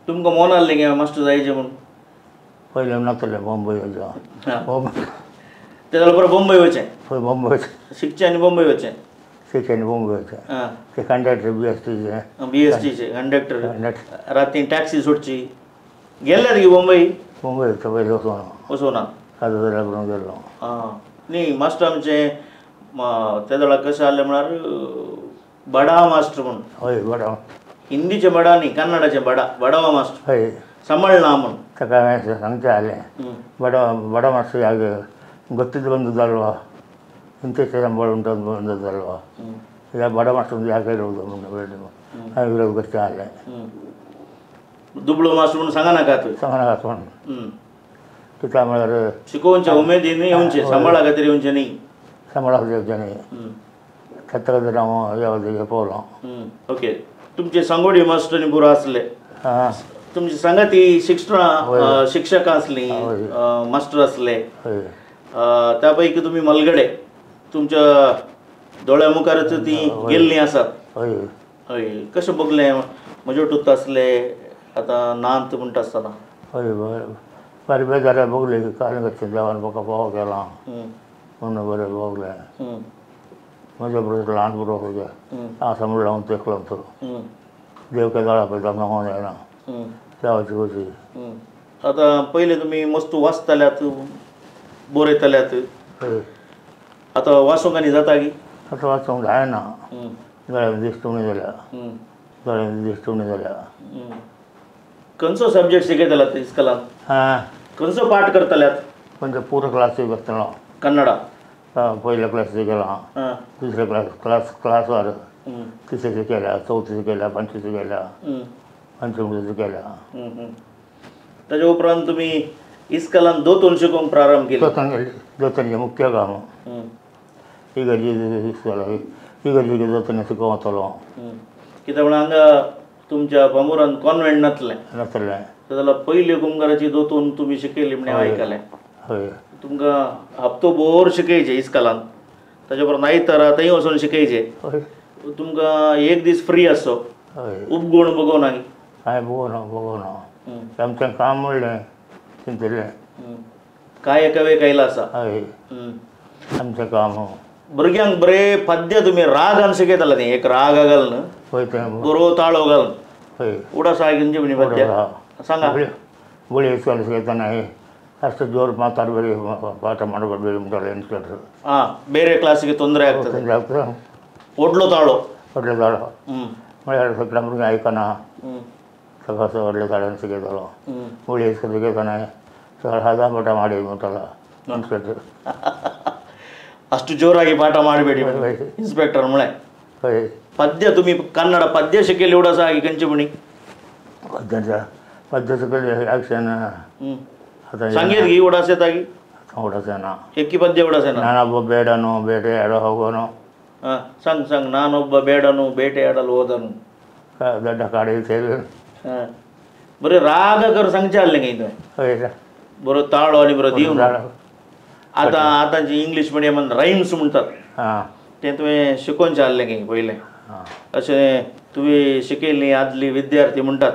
तुमकां मोन आहलें की मास्टर जायचें म्हूण? पयलें नासलें बॉम्बय वचचें. ते जाल्यार परत बॉम्बय वचचें. पळय बॉम्बय शिकचें आनी बॉम्बय वचचें. शिकचें आनी बॉम्बय वचचें. ते कंडक्टर BSTचे. BSTचे कंडक्टर. राती टॅक्सी सोडची. गेल्ले की बॉम्बय? बॉम्बय पयलीं वचूं वचूं ना. काजू करून गेल्लो. आं न्ही मास्टर आमचें ते वेळार कशें आहलें म्हळ्यार बडा मास्टर म्हूण. हय बडा. हिंदीचें बडा न्ही, कन्नडाचें बडा, बडावा मास्टर. हय. सांबाळना म्हूण ताका हांवें सांगचें आहलें, बडा बडा मास्टर ಯಾಕೆ ಗೊತ್ತಿದ್ದು ಬಂದದ್ದಲ್ವಾ? ಇಂಥಷ್ಟು ಸಂಬಳ ಉಂಟು ಅಂತ ಬಂದದ್ದಲ್ವ. ಈಗ ಬಡ ಮಾಸ್ಟರ್ ಯಾಕೆ ಇರೋದು ಹಾಗೆ ಇರೋದು ಗೊತ್ತಾಗಲ್ಲ. दुबळो मास्टर म्हणून सांगा नाकात सांगा नाकात म्हणून कित्याक म्हळ्यार शिकोवच्या उमेदीन येवचें सांबाळा खातीर येवचें न्ही. सांबाळा खातीर येवचें न्ही ताच्या खातीर हांव पावलो. ओके तुमचे सांगोडी मास्टर आनी पुरो आसले. तुमची सांगाती शिक्षणां शिक्षकां आसलीं मास्टर आसले त्या पैकी तुमी मलगडे तुमच्या दोळ्या मुखारच ती गेल्लीं आसात. हय कशें बगलें म्हजे टूत आसले आतां नांत म्हणटा आसतना. हय बरें बरें बेजार भोगलें कारण कशें देवान म्हाका फावो केला म्हणून बरें भोगलें. म्हज्या बरोबर ल्हान भुरगो हांव सांबाळ्ळो हांव तेकलो तो देव केदोळा पळयता सांगूंक जायना देवाची खोशी. आतां पयलीं तुमी मस्त वाचताल्यात बरयताल्यात. आतां वाचूंक आनी जाता की? आतां वाचूंक जायना दोळ्यांनी दिश्ट उणी जाल्या. दोळ्यांनी दिश्ट उणी जाल्या. खंयचो सब्जेक्ट शिकयताल्यात इस्कलान? हां खंयचो पाठ करताल्यात? म्हणजे पुरो क्लासीक आसतलो. कन्नडा पयल्या क्लासीक गेला दुसऱ्या क्लास क्लास क्लासवार तिसऱ्याचे केल्या चवथीचे केल्या पांचवीचे केल्या पंचवीचे केल्या. ताच्या उपरांत तुमी इस्कलान दोतोन शिकोवंक प्रारंभ केलो. दोतोन मुख्य काम इगर्जी इगर्जी दोतोन शिकोवंक वतालो. कित्याक म्हळ्यार हांगा तुमच्या बांबुरान कॉन्वेंट नासलें नासलें जाल्यार पयली कुमगाराची दोतोन तुमी शिकयली म्हण हांवें आयकलें. हय तुमकां हप्तो भोर शिकयचे इस्कलान ताच्या उपरांत आयतारा थंय वचून शिकयचे. तुमकां एक दीस फ्री आसचो. उपगुण बगोवना की? कांय बगोवना बगोवना आमचें काम म्हणलें चिंतलें काय एका वेळ आयला आसा. हय आमचें काम भुरग्यांक बरें पद्य तुमी रागान शिकयताले न्ही एक राग घालून बरो ताळो घालून. हय उडास म्हणजे म्हणी पद्य सांगा. बळी इस्कॉल शिकयतना ಅಷ್ಟು ಜೋರು ಮಾತಾಡಬೇಡಿ ಪಾಠ ಮಾಡಬೇಡಿ ಅಂತಾರೆ ಇನ್ಸ್ಪೆಕ್ಟರ್. ಹಾಂ ಬೇರೆ ಕ್ಲಾಸಿಗೆ ತೊಂದರೆ ಆಗ್ತದೆ. ತೊಂದರೆ ಆಗ್ತದೆ. ಒಡ್ಲು ತಾಳು ಒಡ್ಲು ತಾಳು ಮಳೆ ಸಕ್ಕರೆ ಮುರುಗಿ ಆಯ್ಕನ ಸಕಾಸ ಒಡ್ಲು ತಾಳನ್ನು ಸಿಗೇತಲ್ಲ ಹುಳಿ ಇಸ್ಕೊಂಡು ಸಿಗೇತಾನೆ ಹದ ಪಾಠ ಮಾಡಿ ಅಂತಾರಲ್ಲ ಇನ್ಸ್ಪೆಕ್ಟರ್. ಅಷ್ಟು ಜೋರಾಗಿ ಪಾಠ ಮಾಡಬೇಡಿ ಇನ್ಸ್ಪೆಕ್ಟರ್ ಮಳೆ. ಪದ್ಯ ತುಮಿ ಕನ್ನಡ ಪದ್ಯ ಶಿಕೆಯಲ್ಲಿ ಉಡಸ ಆಗಿ ಕಂಚಿಮಣಿ ಪದ್ಯ ಪದ್ಯ ಸಿಕ್ಕಲ್ಲಿ ಆಕ್ಷನ್ ಸಂಗೀತ ಈ ಉಡಾಸೆತಾಗಿ ಉಡಾಸೇನ ಎಕ್ಕಿ ಪದ್ಯ ಉಡಾಸೇನ. ನಾನೊಬ್ಬ ಬೇಡನು ಬೇಟೆ ಆಡೋ ಹೋಗೋನು. ಹಾಂ ಸಂಗ್ ಸಂಗ್ ನಾನೊಬ್ಬ ಬೇಡನು ಬೇಟೆ ಆಡಲು ಹೋದನು ದೊಡ್ಡ ಕಾಡಿಗೆ ಸೇರಿ. ಹಾಂ ಬರೀ ರಾಗಕರು ಸಂಚ ಅಲ್ಲಿಂಗ ಇದು ಬರೋ ತಾಳು आणि बरो दिवन आतां आतांची इंग्लीश मिडियमान रायम्स म्हणटात तें तुवें शिकोवचें आहलें की पयलें अशें तुवें शिकयल्ली आदली विद्यार्थी म्हणटात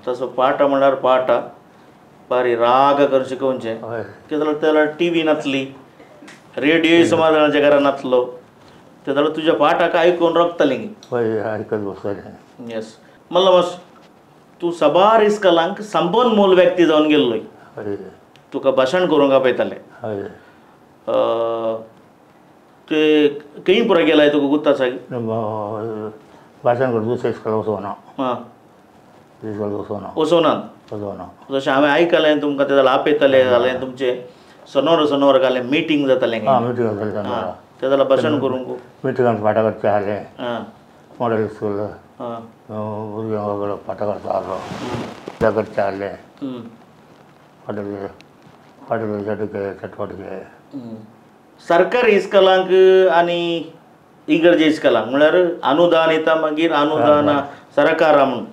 तसो पाठ म्हणल्यार पाठ बारी राग करून शिकोवचें. कितें जाल्यार त्या टी व्ही नासली रेडियो समाजाच्या घरान नासलो ते जाल्यार तुज्या पाठाक आयकून रगतालें की. आयकत बसतालें. येस म्हणल्यार मातसो तूं साबार इस्कलांक संपन्मूल व्यक्ती जावन गेल्लोय. तुका भाशण करूंक आपयताले. ते खंय पुरो गेलाय तुका गुत्त आसा की? भाशण करून दुसऱ्या इस्कॉलाक वचोना. हां इस्कॉलाक वचोना वचोनात. वचोना जशें हांवें आयकलें तुमकां ते जाल्यार आपयताले जालें तुमचें सनवार सनवार घालें मिटींग जातालें. मिटींग जातालें ते जाल्यार भाशण करूंक मिटिंगान पाठां करचें आहलें. आं मॉडल स्कूल भुरग्यांक पाठां करता आहलो त्या करचें आहलें. सरकारी इस्कॉलांक आनी इगर्जे इस्कॉलांक म्हळ्यार अनुदान येता मागीर अनुदान सरकारा म्हूण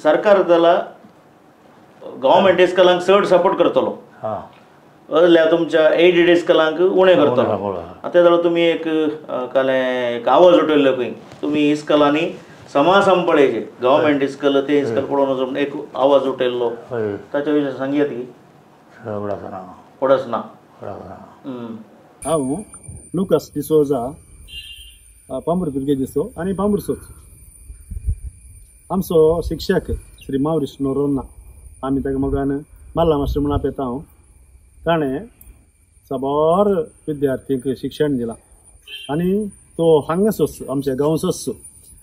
सरकार जाल्यार गव्हर्मेंट इस्कॉलांक चड सपोर्ट करतलो असल्या तुमच्या एडीड इस्कॉलांक उणें करतलो. आतां जाल्यार तुमी एक काल एक आवाज उठयल्लो खंय तुमी इस्कॉलांनी समासम पळयचे गव्हर्मेंट इस्कॉल ते इस्कॉल पळोवन वचून एक आवाज उठयल्लो ताच्या विशीं सांगयात की? उडसना. हांव लुकास डिसोजा पांबूर पिरगेजीचो आनी पांबूरचोच. आमचो शिक्षक श्री मावरीस नोरोन्ना आमी ताका मोगान माल्ला मास्टर म्हूण आपयता हांव. ताणें साबार विद्यार्थ्यांक शिक्षण दिलां आनी तो हांगासोच आमच्या गांवचोच.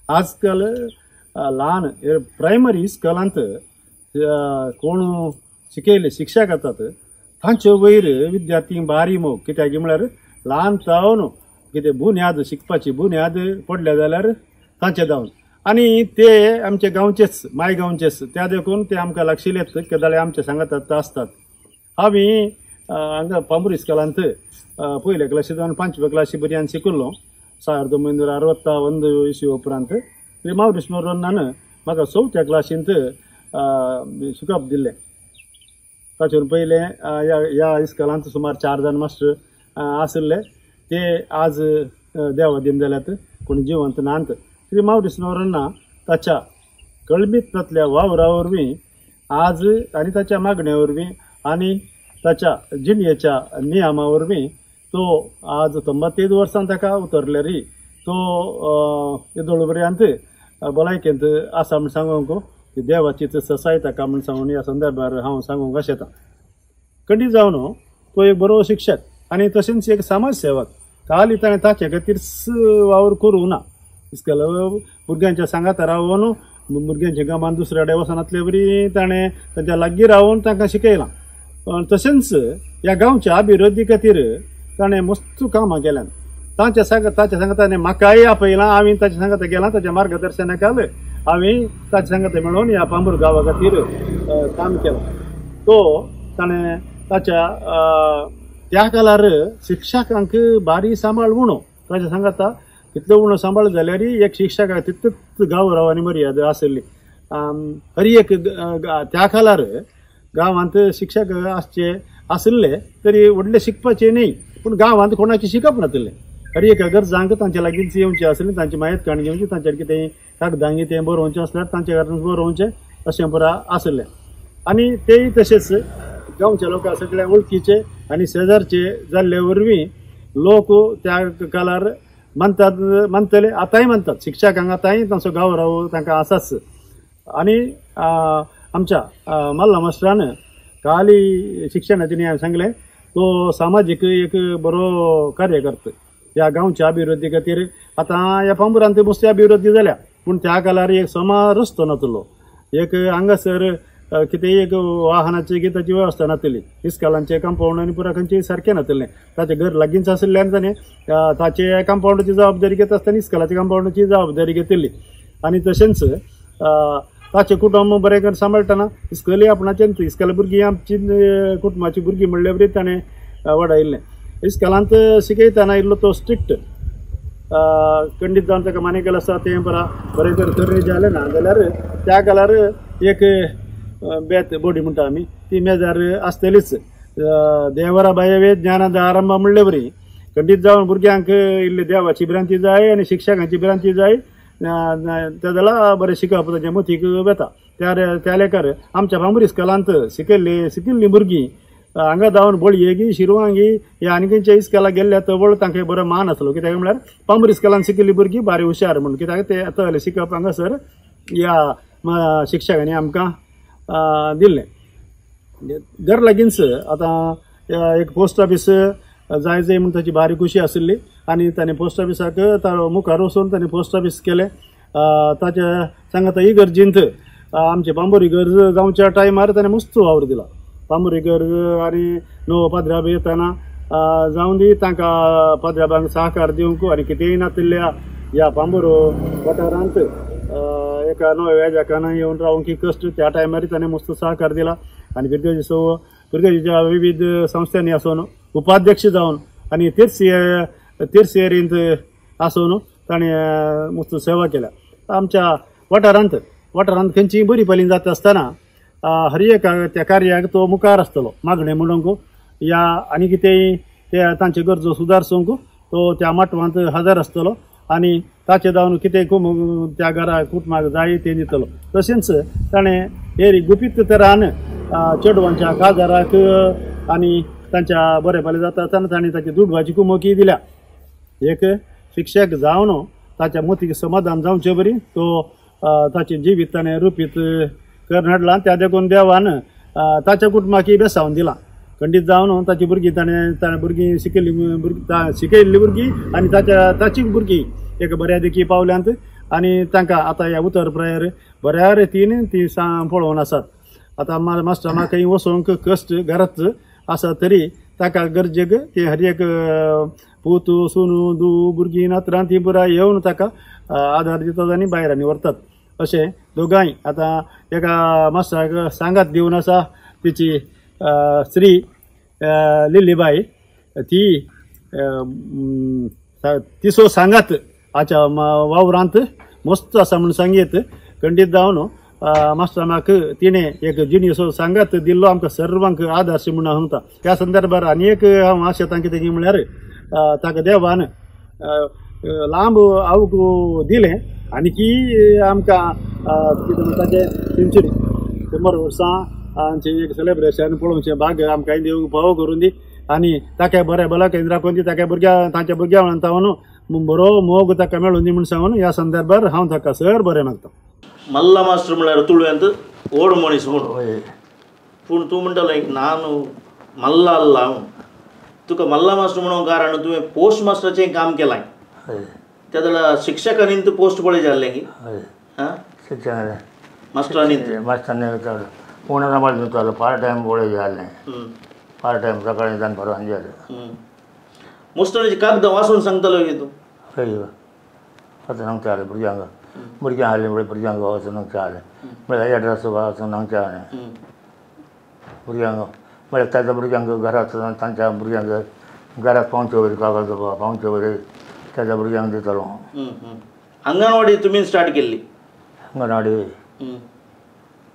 आजकाल ल्हान प्रायमरी इस्कॉलांत कोण शिकयले शिक्षक आसात तांचे वयर विद्यार्थी भारी मोग कित्याक म्हळ्यार ल्हान जावन कितें बुन्याद शिकपाची बुन्याद पडल्या जाल्यार तांचे जावन आनी ते आमचे गांवचेच माय गांवचेच त्या देखून ते आमकां लागशिल्लेच केदाळे आमचे सांगात आसतात. आमी हांगा पांबूर इस्कोलांत पयल्या क्लासी जावन पांचव्या क्लासी पर्यंत शिकलो. 1961 इसवी उपरांत श्री मावरीस नोरोन्हान म्हाका चवथ्या क्लासींत शिकप दिल्लें. ताचेर पयलें ह्या इस्कोलांत सुमार 4 जाण मास्टर आशिल्ले ते आज देवादीन जाल्यात, कोण जिवंत नात. श्री मावरीस नोरोन्हा ताच्या कळमीतांतल्या वावरा वरवीं आज आनी ताच्या मागण्या वरवीं आनी ताच्या जिणयेच्या नियमा वरवीं तो आज 93 वर्सां ताका उतरल्यारी तो येदोळ पर्यंत भलायकेंत आसा म्हूण सांगूंक देवाची ससाय ताका म्हूण सांगून ह्या संदर्भार हांव सांगूंक आशेता. खंडीत जावन तो एक बरो शिक्षक आनी तशेंच एक समाज सेवक. खाली ताणें ताचे खातीर वावर करूंक ना, इस्कोल भुरग्यांच्या सांगाता रावन भुरग्यांच्या गामान दुसऱ्या कडेन वचनातले वरी ताणें तांच्या लागीं रावन तांकां शिकयलां. तशेंच ह्या गांवच्या अभिवृद्धी खातीर ताणें मस्त कामां केल्यान. तांच्या सांगाता ताणें म्हाकाय आपयलां, हांवें ताच्या सांगाता गेलां, ताच्या मार्गदर्शना खाल हांवें ताच्या सांगाता मेळून ह्या पांबूर गांवा खातीर काम केलां. तो ताणें ताच्या त्या काळार शिक्षकांक बारी सांबाळ उणो ताच्या सांगाता तितलो उणो सांबाळ जाल्यार एक शिक्षकाक तितूच गांव आनी मर्यादा आशिल्ली. हर एक त्या काळार गांवांत शिक्षक आसचे आशिल्ले तरी व्हडले शिकपाचे न्ही, पूण गांवांत कोणाचें शिकप नाशिल्लें. हर एक गरजांक तांच्या लागींच येवचें आसलें, तांची मायत काण घेवची, तांच्या कितें कागदां कितें बरोवचें आसल्यार तांच्या घरान बरोवचें अशें पुरा आशिल्लें. आनी तेय तशेंच गांवच्या लोकां सगळ्या वळखीचे आनी शेजारचे जाल्ले वरवीं लोक त्या काळार मानतात मानतले, आतांय मानतात शिक्षकांक, आतांय तांचो गांव तांकां आसाच. आनी आमच्या मल्ला मास्टरान खाली शिक्षणाचे हांवें सांगलें तो सामाजीक एक बरो कार्यकर्तो ह्या गांवच्या अभिवृद्धी खातीर. आतां ह्या पांबुरांत मस्त अभिवृद्धी जाल्या, पूण त्या काळार एक समा रस्तो नासलो, एक हांगासर कितेंय एक वाहनाची की ताची वेवस्था नासली, इस्कोलांचें कंपावंड आनी पुरा खंयचें सारकें नासलें. ताचें घर लागींच आशिल्ल्यान ताणें ताचे कंपावंडाची जबाबदारी घेता आसतना इस्कोलाच्या कंपावंडाची जबाबदारी घेतिल्ली. आनी तशेंच ताचें कुटुंब बरें करून सांबाळटना इस्कोलूय आपणाचें, इस्कोला भुरगीं आमची कुटुंबाची भुरगीं म्हणले वरी ताणें वाडयल्लें. इस्कोलांत शिकयतना इल्लो तो स्ट्रिक्ट खंडीत जावन ताका मानेकल आसा तें बरा बरें तर तरेन जालें ना जाल्यार त्या काळार एक बेत बोडी म्हणटा आमी ती मेजार आसतलीच. देवरा बायवे ज्ञानादा आरंभ म्हणले वरी खंडीत जावन भुरग्यांक इल्ली देवाची भ्रांती जाय आनी शिक्षकांची भ्रांती जाय, त्या जाल्यार बरें शिकप ताच्या मतीक वेता. त्या लेखार आमच्या पांबूर इस्कोलांत शिकिल्लीं भुरगीं हांगा जावन बळयेगी शिरवांगी ह्या आनी खंयच्या इस्कोलाक गेल्ल्या तवळ तांकां बरो मान आसलो. कित्याक म्हळ्यार पांबूर इस्कोलांत शिकिल्लीं भुरगीं बारी हुशार म्हणून, कित्याक ते आतां शिकप हांगासर ह्या शिक्षकांनी आमकां दिल्लें. घर लागींच आतां एक पोस्ट ऑफीस जाय जाय म्हूण ताची बारी खुशी आशिल्ली आनी ताणें पोस्ट ऑफिसाक मुखार वचून ताणें पोस्ट ऑफीस केलें. ताच्या सांगाता इगर्जींत आमचे पांबूर इगर्ज जावच्या टायमार ताणें मस्त वावर दिला. पांबूर इगर्ज आनी नवो पाद्राब येतना जावन दी तांकां पाद्राबांक सहकार दिवंक आनी कितेंय नातिल्ल्या ह्या पांबूर वाठारांत एका नव्या वेजाकान येवन रावंक कश्ट त्या टायमार ताणें मस्त सहकार दिला. आनी फिर्गजेच्या विविध संस्थांनी आसून उपाध्यक्ष जावन आनी तिर्सियरींत आसून ताणें मस्त सेवा केल्या. आमच्या वाठारांत खंयचीय बरी पाली जाता आसतना हर एक त्या कार्याक तो मुखार आसतलो मागणें म्हणूंक या आनी कितेंय ते तांच्यो गरजो सुदारसूंक तो त्या माटवांत हजर आसतलो आनी ताचें जावन कितें त्या घरा कुटुंबाक जाय तें दितलो. तशेंच ताणें एरी गुपीत तरान चेडवांच्या काजाराक आनी तांच्या बरें भाले जाता आसतना ताणें ताची दुडवाची कुमकी दिल्या. एक शिक्षक जावन ताच्या मतीक समाधान जावचे बरी तो ताचें जिवीत ताणें रुपीत करून हाडलां. त्या देखून देवान ताच्या कुटुंबाकय बेसावन दिलां. खंडीत जावन ताची भुरगीं ताणें भुरगीं शिकयल्लीं भुरगीं आनी ताची भुरगीं एक बऱ्या देखी पावल्यांत आनी तांकां आतां ह्या उतर प्रायर बऱ्या रितीन ती पळोवन आसात. आतां मास्टर म्हाका वचोंक कश्ट घराच आसा तरी ताका गरजेक ती हर एक पूत सून दू भुरगीं नातरां ती पुराय येवन ताका आदार दितात आनी भायर आनी व्हरतात. अशें दोगांय आतां एका मास्टराक सांगात दिवन आसा तिची स्त्री लिल्लीबाई ती तिचो सांगात हाच्या वावरांत मस्त आसा म्हूण सांगीत खंडीत जावन मास्टराक तिणें एक जिणेचो सांगात दिल्लो आमकां सर्वांक आदर्श म्हूण हांव सांगता. त्या संदर्भार आनी एक हांव आशेतां कितें म्हळ्यार ताका देवान लांब आवक दिलें आनी की आमकां कितें म्हणटा तें सेंचुरी 100 वर्सां आमचें एक सेलेब्रेशन पळोवचें भाग आमकां देव फावो करून दी आनी ताका बरें भलायकेन राखून दी, ताका भुरग्यां तांच्या भुरग्यां म्हणटा बरो मोग ताका मेळून दी म्हूण सांगून ह्या संदर्भार हांव ताका सर बरें मागता. मल्ला मास्टर म्हळ्यार तुळव्यांत व्हड मनीस म्हूण, पूण तूं म्हणटालो ना न्हू मल्ला आल्ला हांव. तुका मल्ला मास्टर म्हणून कारण तुवें पोस्ट मास्टराचें काम केलां, त्या जाल्यार शिक्षकांनी तूं पोस्ट पळय जाल्लें की आं शिक्षण मास्टरांनी मास्टरांनी पूण दितालो पार्ट टायम पळय जालें, पार्ट टायम सकाळीं दनपार जालें. मास्टरांची कागदां वाचून सांगतालो की तूं? हय आतां सांगतालें भुरग्यांक, भुरग्यां आहलें म्हळ्यार भुरग्यांक वचून सांगचें आहलें, म्हळ्यार एड्रेस वचून सांगचें आहलें भुरग्यांक, म्हळ्यार ताच्या भुरग्यांक घरांत तांच्या भुरग्यांक घरांत पावचे वयर कागद पावचे वयर ताच्या भुरग्यांक दितालो. अंगणवाडी तुमी स्टार्ट केल्ली? अंगणवाडी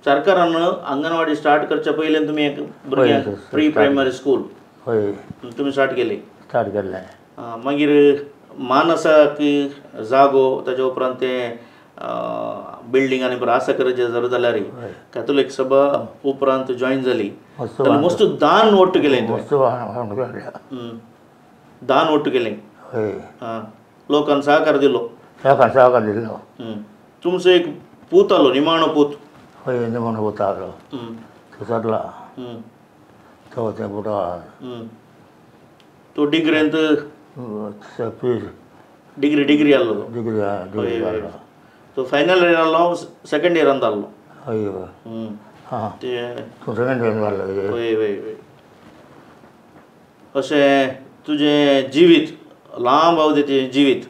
सरकारान अंगणवाडी स्टार्ट करच्या पयलीं तुमी एक भुरग्यांक प्री प्रायमरी स्कूल हय तुमी स्टार्ट केली? स्टार्ट केल्लें. मागीर मानसाक जागो ताच्या उपरांत तें बिल्डींग आनी आसा करचें जर जाल्यार कॅथोलीक सभा उपरांत जॉयन जाली, मस्त दान वट्ट केलें, दान वट्ट केलें, लोकांक सहकार दिलो, लोकांक सहकार दिलो. तुमचो एक पूत आलो निमाणो पूत? हय निमाणो पूत आलो, तो सरला तो तें पुता तो डिग्रींत डिग्री डिग्री आसलो तो? डिग्री डिग्री आसलो तो फायनल इयर आसलो, सेकंड इयरांत आसलो? हय हां तूं सेकंड इयरांत आसलो. हय हय हय. अशें तुजें जिवीत लांब अवधी तुजें जिवीत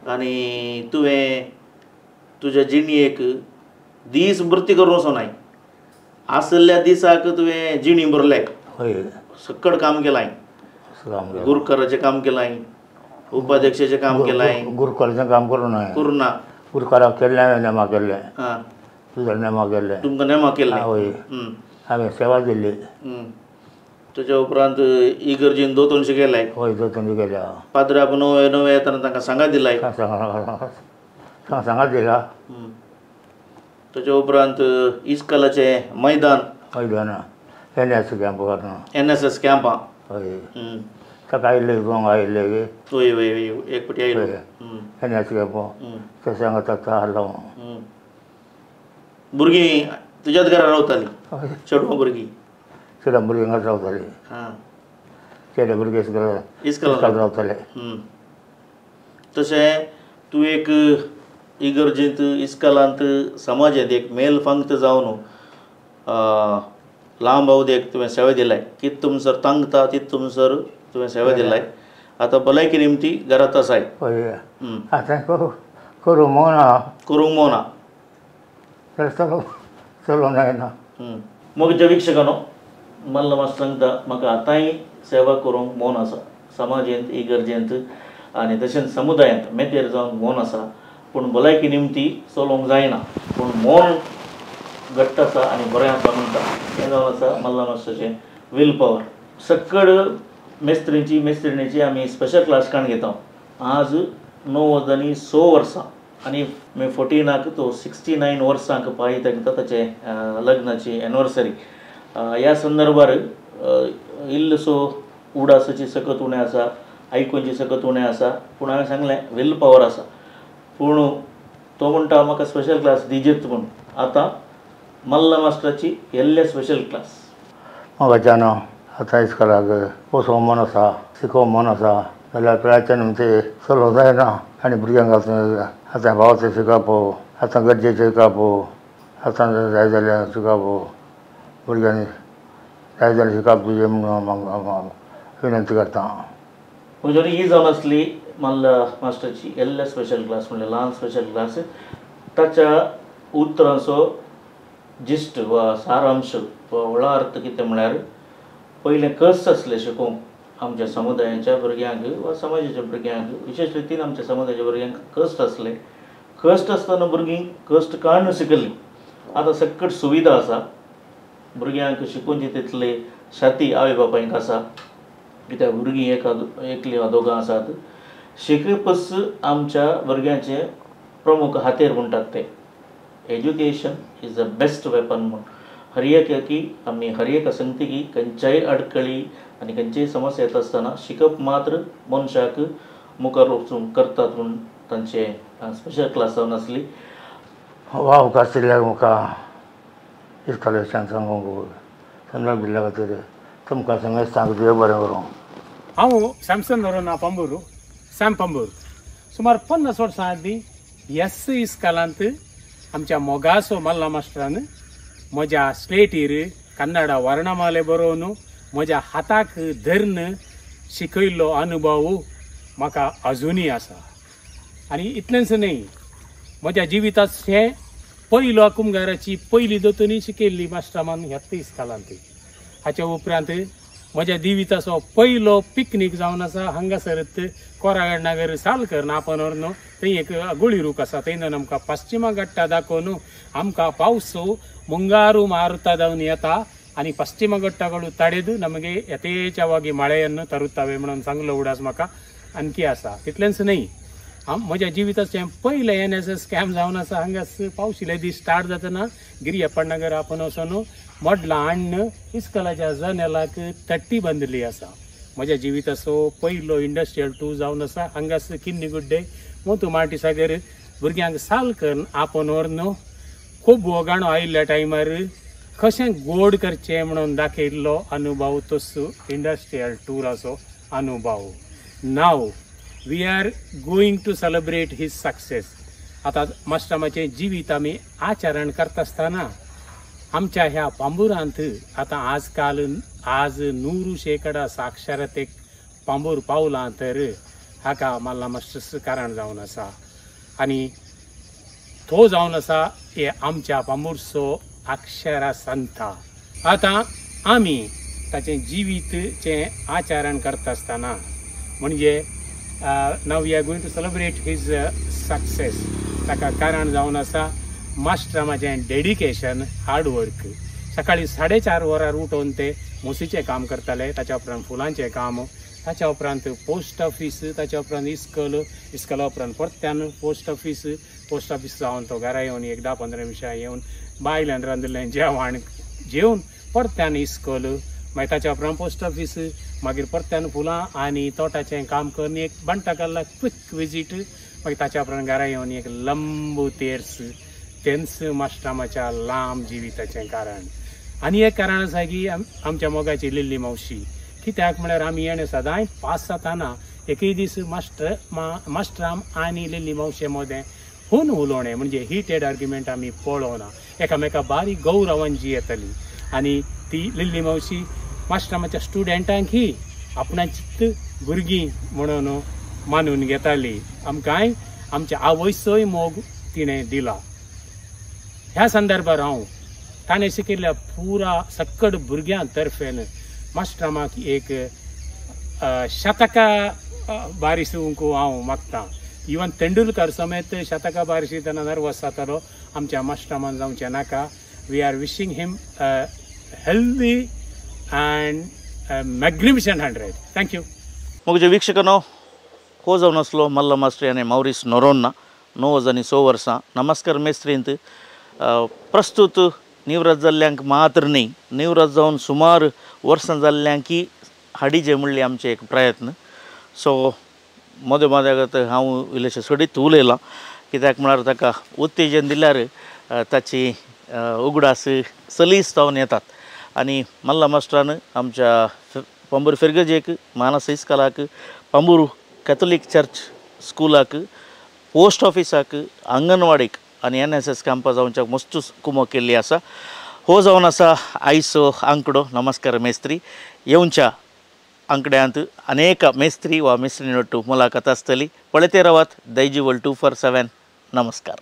आनी तुवें तुज्या जिणेक दीस भरती करून वचोनाय, आसल्या दिसाक तुवें जिणी भरल्या, हय सक्कड काम केलां, गुरकाराचें काम केलां, उपाध्यक्षाचें काम केलां. गुरकाराचें काम करूं ना? करूं ना. गुरकाराक केल्लें हांवें, नेमा केल्लें, तुज्या नेमा केल्लें, तुमकां नेमा केल्लें? हय हांवें सेवा दिल्ली. ताच्या उपरांत इगर्जेन दोतोनशें केलाय? हय दोतोनशें केल्या. पाद्राक नवे नवे येतना तांकां सांगात दिलाय? सांगात दिला. ताच्या उपरांत इस्कलाचें मैदान? मैदान N S camp, N S S कॅम्पां. हय ताका आयिल्ले गोंग आयिल्ले? हय हय हय एक फावटी आयलो एन एस कॅम्प, ते सांगता हाडलो. भुरगीं तुज्याच घरा रावतालीं? चेडवां भुरगीं? चेडवां भुरगीं हांगाच रावतालीं, चेडे भुरगे इस्कलांत रावताले. तशें तूं एक इगर्जेंत इस्कलांत समाजांत एक मेल फांक्त जावन लांब अवधेक तुवें सेवा दिलाय, कित तुमसर तांगता तित तुमसर तुवें सेवा दिलाय. आतां भलायकी निमती घरांत आसाय? हय आतां करूं मोना, करूंक मोना, चलोवंक जायना. मोगच्या वीक्षकांनो, मल्ल मातशें सांगता म्हाका आतांय सेवा करूंक मोन आसा, समाजेंत इगर्जेंत आनी तशेंच समुदायांत मेतेर जावंक मोन आसा, पूण भलायकी निमती चलोवंक जायना, पूण मोन घट्ट आसा आनी बरें आसा म्हणटा. हें जावन आसा मल्ला मास्टराचें will power. सक्कड मेस्त्रींची मेस्त्रिणीची आमी स्पेशल क्लास काण घेता. आज 96 वर्सां आनी मे 14 तो 69 वर्सांक पांय तांकां ताचें लग्नाची एनिवर्सरी. ह्या संदर्भार इल्लोसो उडासाची सकत उणें आसा, आयकुची सकत उणें आसा, पूण हांवें सांगलें will power आसा. पूण तो म्हणटा म्हाका स्पेशल क्लास दिजेत म्हूण. आतां मल्ला मास्टराची येल्ले स्पेशल क्लास. म्हाका न्हू आतां इस्कॉलाक वचोंक मन आसा, शिकोवंक मन आसा, जाल्यार पिरायेच्या निमते चलोवंक जायना आनी भुरग्यांक आतां भावाचें शिकप, आतां गरजेचें शिकप, आतां जाय जाल्यार शिकप, भुरग्यांनी जाय जाल्यार शिकप दिवचें म्हणून विनंती करता. म्हणजे ही जावन आसली मल्ला मास्टरची एल्ल्या स्पेशल क्लास म्हणल्यार ल्हान स्पेशल क्लास. ताच्या उतरांचो जिस्ट वा सारांश वा व्हडा अर्थ कितें म्हळ्यार पयलें कश्ट आसलें शिकोवंक आमच्या समुदायाच्या भुरग्यांक वा समाजाच्या भुरग्यांक, विशेश रितीन आमच्या समाजाच्या भुरग्यांक कश्ट आसले. कश्ट आसतना भुरगीं कश्ट काडून शिकलीं. आतां सकट सुविधा आसा भुरग्यांक शिकोवची तितली शाती आवय बापायक आसा कित्याक भुरगीं एका एकलीं वा दोगां आसात. शिकपच आमच्या भुरग्यांचें प्रमुख हातेर म्हणटात ते. Education is the best weapon म्हूण हर एकाकी आमी हर एका संगती की खंयच्याय अडकळी आनी खंयचीय समस्या येता आसतना शिकप मात्र मनशाक मुखार वचूंक करतात म्हूण तांचे स्पेशल क्लास जावन आसली. हो अवकाश दिल्ल्याक म्हाका इस्कॉलाच्यान सांगूंक संदर्भ दिल्ल्या खातीर तुमकां सगळें देव बरें करूं. हांव सॅमसन नोरोन्हा पंबूर, सॅम पंबूर. सुमार 50 वर्सां आदीं एस इस्कॉलांत आमच्या मोगासो मल्ला मास्टरान म्हज्या स्लेटीर कन्नडा वर्णमाले बरोवन म्हज्या हाताक धरून शिकयल्लो अनुभव म्हाका अजुनूय आसा. आनी इतलेंच न्हय, म्हज्या जिवितांत हें पयलो कुमगाराची पयली दोतोनी शिकयल्ली मास्टरामान ह्याच इस्कॉलांत. हाच्या उपरांत म्हज्या जिविताचो पयलो पिकनीक जावन आसा हांगासरच कोरागड नगर साल करून आपण व्हरून थंय एक गुळी रूख आसा थंय आमकां पश्चिमा घट्टा दाखोवन आमकां पावस ಮುಂಗಾರು ಮಾರುತ जावन येता आनी पश्चिम घट्टाಗಳು ತಡೆದು ನಮಗೆ ಯಥೇಚ್ಛವಾಗಿ ಮಳೆಯನ್ನು ತರುತ್ತವೆ म्हणून सांगलो उडास म्हाका आणखी आसा. तितलेंच न्हय, म्हज्या जिविताचें पयलें एन एस एस कॅम्प जावन आसा हांगास पावशिले दीस स्टार्ट जातना गिरियप्पनगर आपण वचून मडलां हाडून इस्कॉलाच्या जनेलाक तट्टी बांदिल्ली आसा. म्हज्या जिविताचो पयलो इंडस्ट्रियल टूर जावन आसा हांगास किन्नी गुड्डे मोतू मार्टीसागर भुरग्यांक साल करून आपण व्हरून खूब गाणो आयिल्ल्या टायमार कशें गोड करचें म्हणून दाखयल्लो अनुभव तोच इंडस्ट्रियल टुराचो अनुभव. Now we are going to celebrate his success. आतां मास्टरामाचें जिवीत आमी आचरण करता आसतना आमच्या ह्या पांबुरांत आतां आजकाल आज 100% साक्षरतेक पांबूर पावलां तर हाका मल्ला मास्टर्स कारण जावन आसा. आनी तो जावन आसा हे आमच्या पांबुरचो अक्षरा संता. आतां आमी ताचें जिवीतचें आचरण करता आसतना म्हणजे now we are going to celebrate his success. ताका कारण जावन आसा मास्टरामाचें डेडिकेशन, हार्डवर्क. सकाळीं 4:30 वरार उठोवन ते मोसीचें काम करताले, ताच्या उपरांत फुलांचें काम, ताच्या उपरांत पोस्ट ऑफीस, ताच्या उपरांत इस्कॉल, इस्कॉला उपरांत परत्यान पोस्ट ऑफीस, पोस्ट ऑफीस जावन तो घरा येवन एक 10-15 मिनटां येवन बायल्यान रांदिल्लें जेवण जेवन परत्यान इस्कॉल, मागीर ताच्या उपरांत पोस्ट ऑफीस, मागीर परत्यान फुलां आनी तोटाचें काम करून एक बंटाकल्ला क्विक विजीट, मागीर ताच्या उपरांत घरा येवन एक लंबू तेर्स. तेंच मास्टरामाच्या लांब जिविताचें कारण. आनी एक कारण आसा की आमच्या मोगाची लिल्ली मावशी. कित्याक म्हळ्यार आमी येणें सदांय पास जाताना एकय दीस मास्टराम आनी लिल्ली मावशे मदें हून उलोवणें म्हणजे हिटेड आर्ग्युमेंट आमी पळोवना, एकामेका बारीक गौरवान जी येताली. आनी ती लिल्ली मावशी मास्टरामाच्या स्टुडंटांकय आपणाचीच भुरगीं म्हणून मानून घेताली. आमकांय आमच्या आवयचोय मोग तिणें दिला. ह्या संदर्भार हांव ताणें शिकयल्ल्या पुरा सक्कड भुरग्यां तर्फेन मास्टरामाक एक शतका बारिसूंक हांव मागतां. इवन तेंडुलकर समेत शतका बारिशी तेन्ना नर्वस जातालो आमच्या मास्टरामान जावचें नाका. We are wishing him healthy and magnificent 100. Thank you. म्हजे वीक्षकांनो, हो जावन आसलो मल्ला मास्टर आनी मावरीस नोरोन्हा 9 वर्सां नमस्कार मेस्त्रींत प्रस्तुत निवृत्त जाल्ल्यांक मात्र न्ही, निवृत्त जावन सुमार वर्सां जाल्ल्यांकी हाडीचे म्हणले आमचे एक प्रयत्न. सो मदें मदें हांव इल्लेशें सोडीत उलयलां कित्याक म्हळ्यार ताका उत्तेजन दिल्यार ताची उगडास सलीस जावन येतात. आनी मल्ला मास्टरान आमच्या पंबूर फिरगजेक, मानस इस्कॉलाक, पंबूर कॅथोलीक चर्च स्कुलाक, पोस्ट ऑफिसाक, अंगणवाडीक आनी एन एस एस कॅम्पा जावच्याक मस्त कुमक केल्ली आसा. हो जावन आसा आयचो आंकडो. नमस्कार मेस्त्री. येवच्या आंकड्यांत अनेक मेस्त्री वा मेस्त्रीनोट्टू मुलाखत आसतली. पळयते रावात दायजिवर्ल्ड 247. नमस्कार.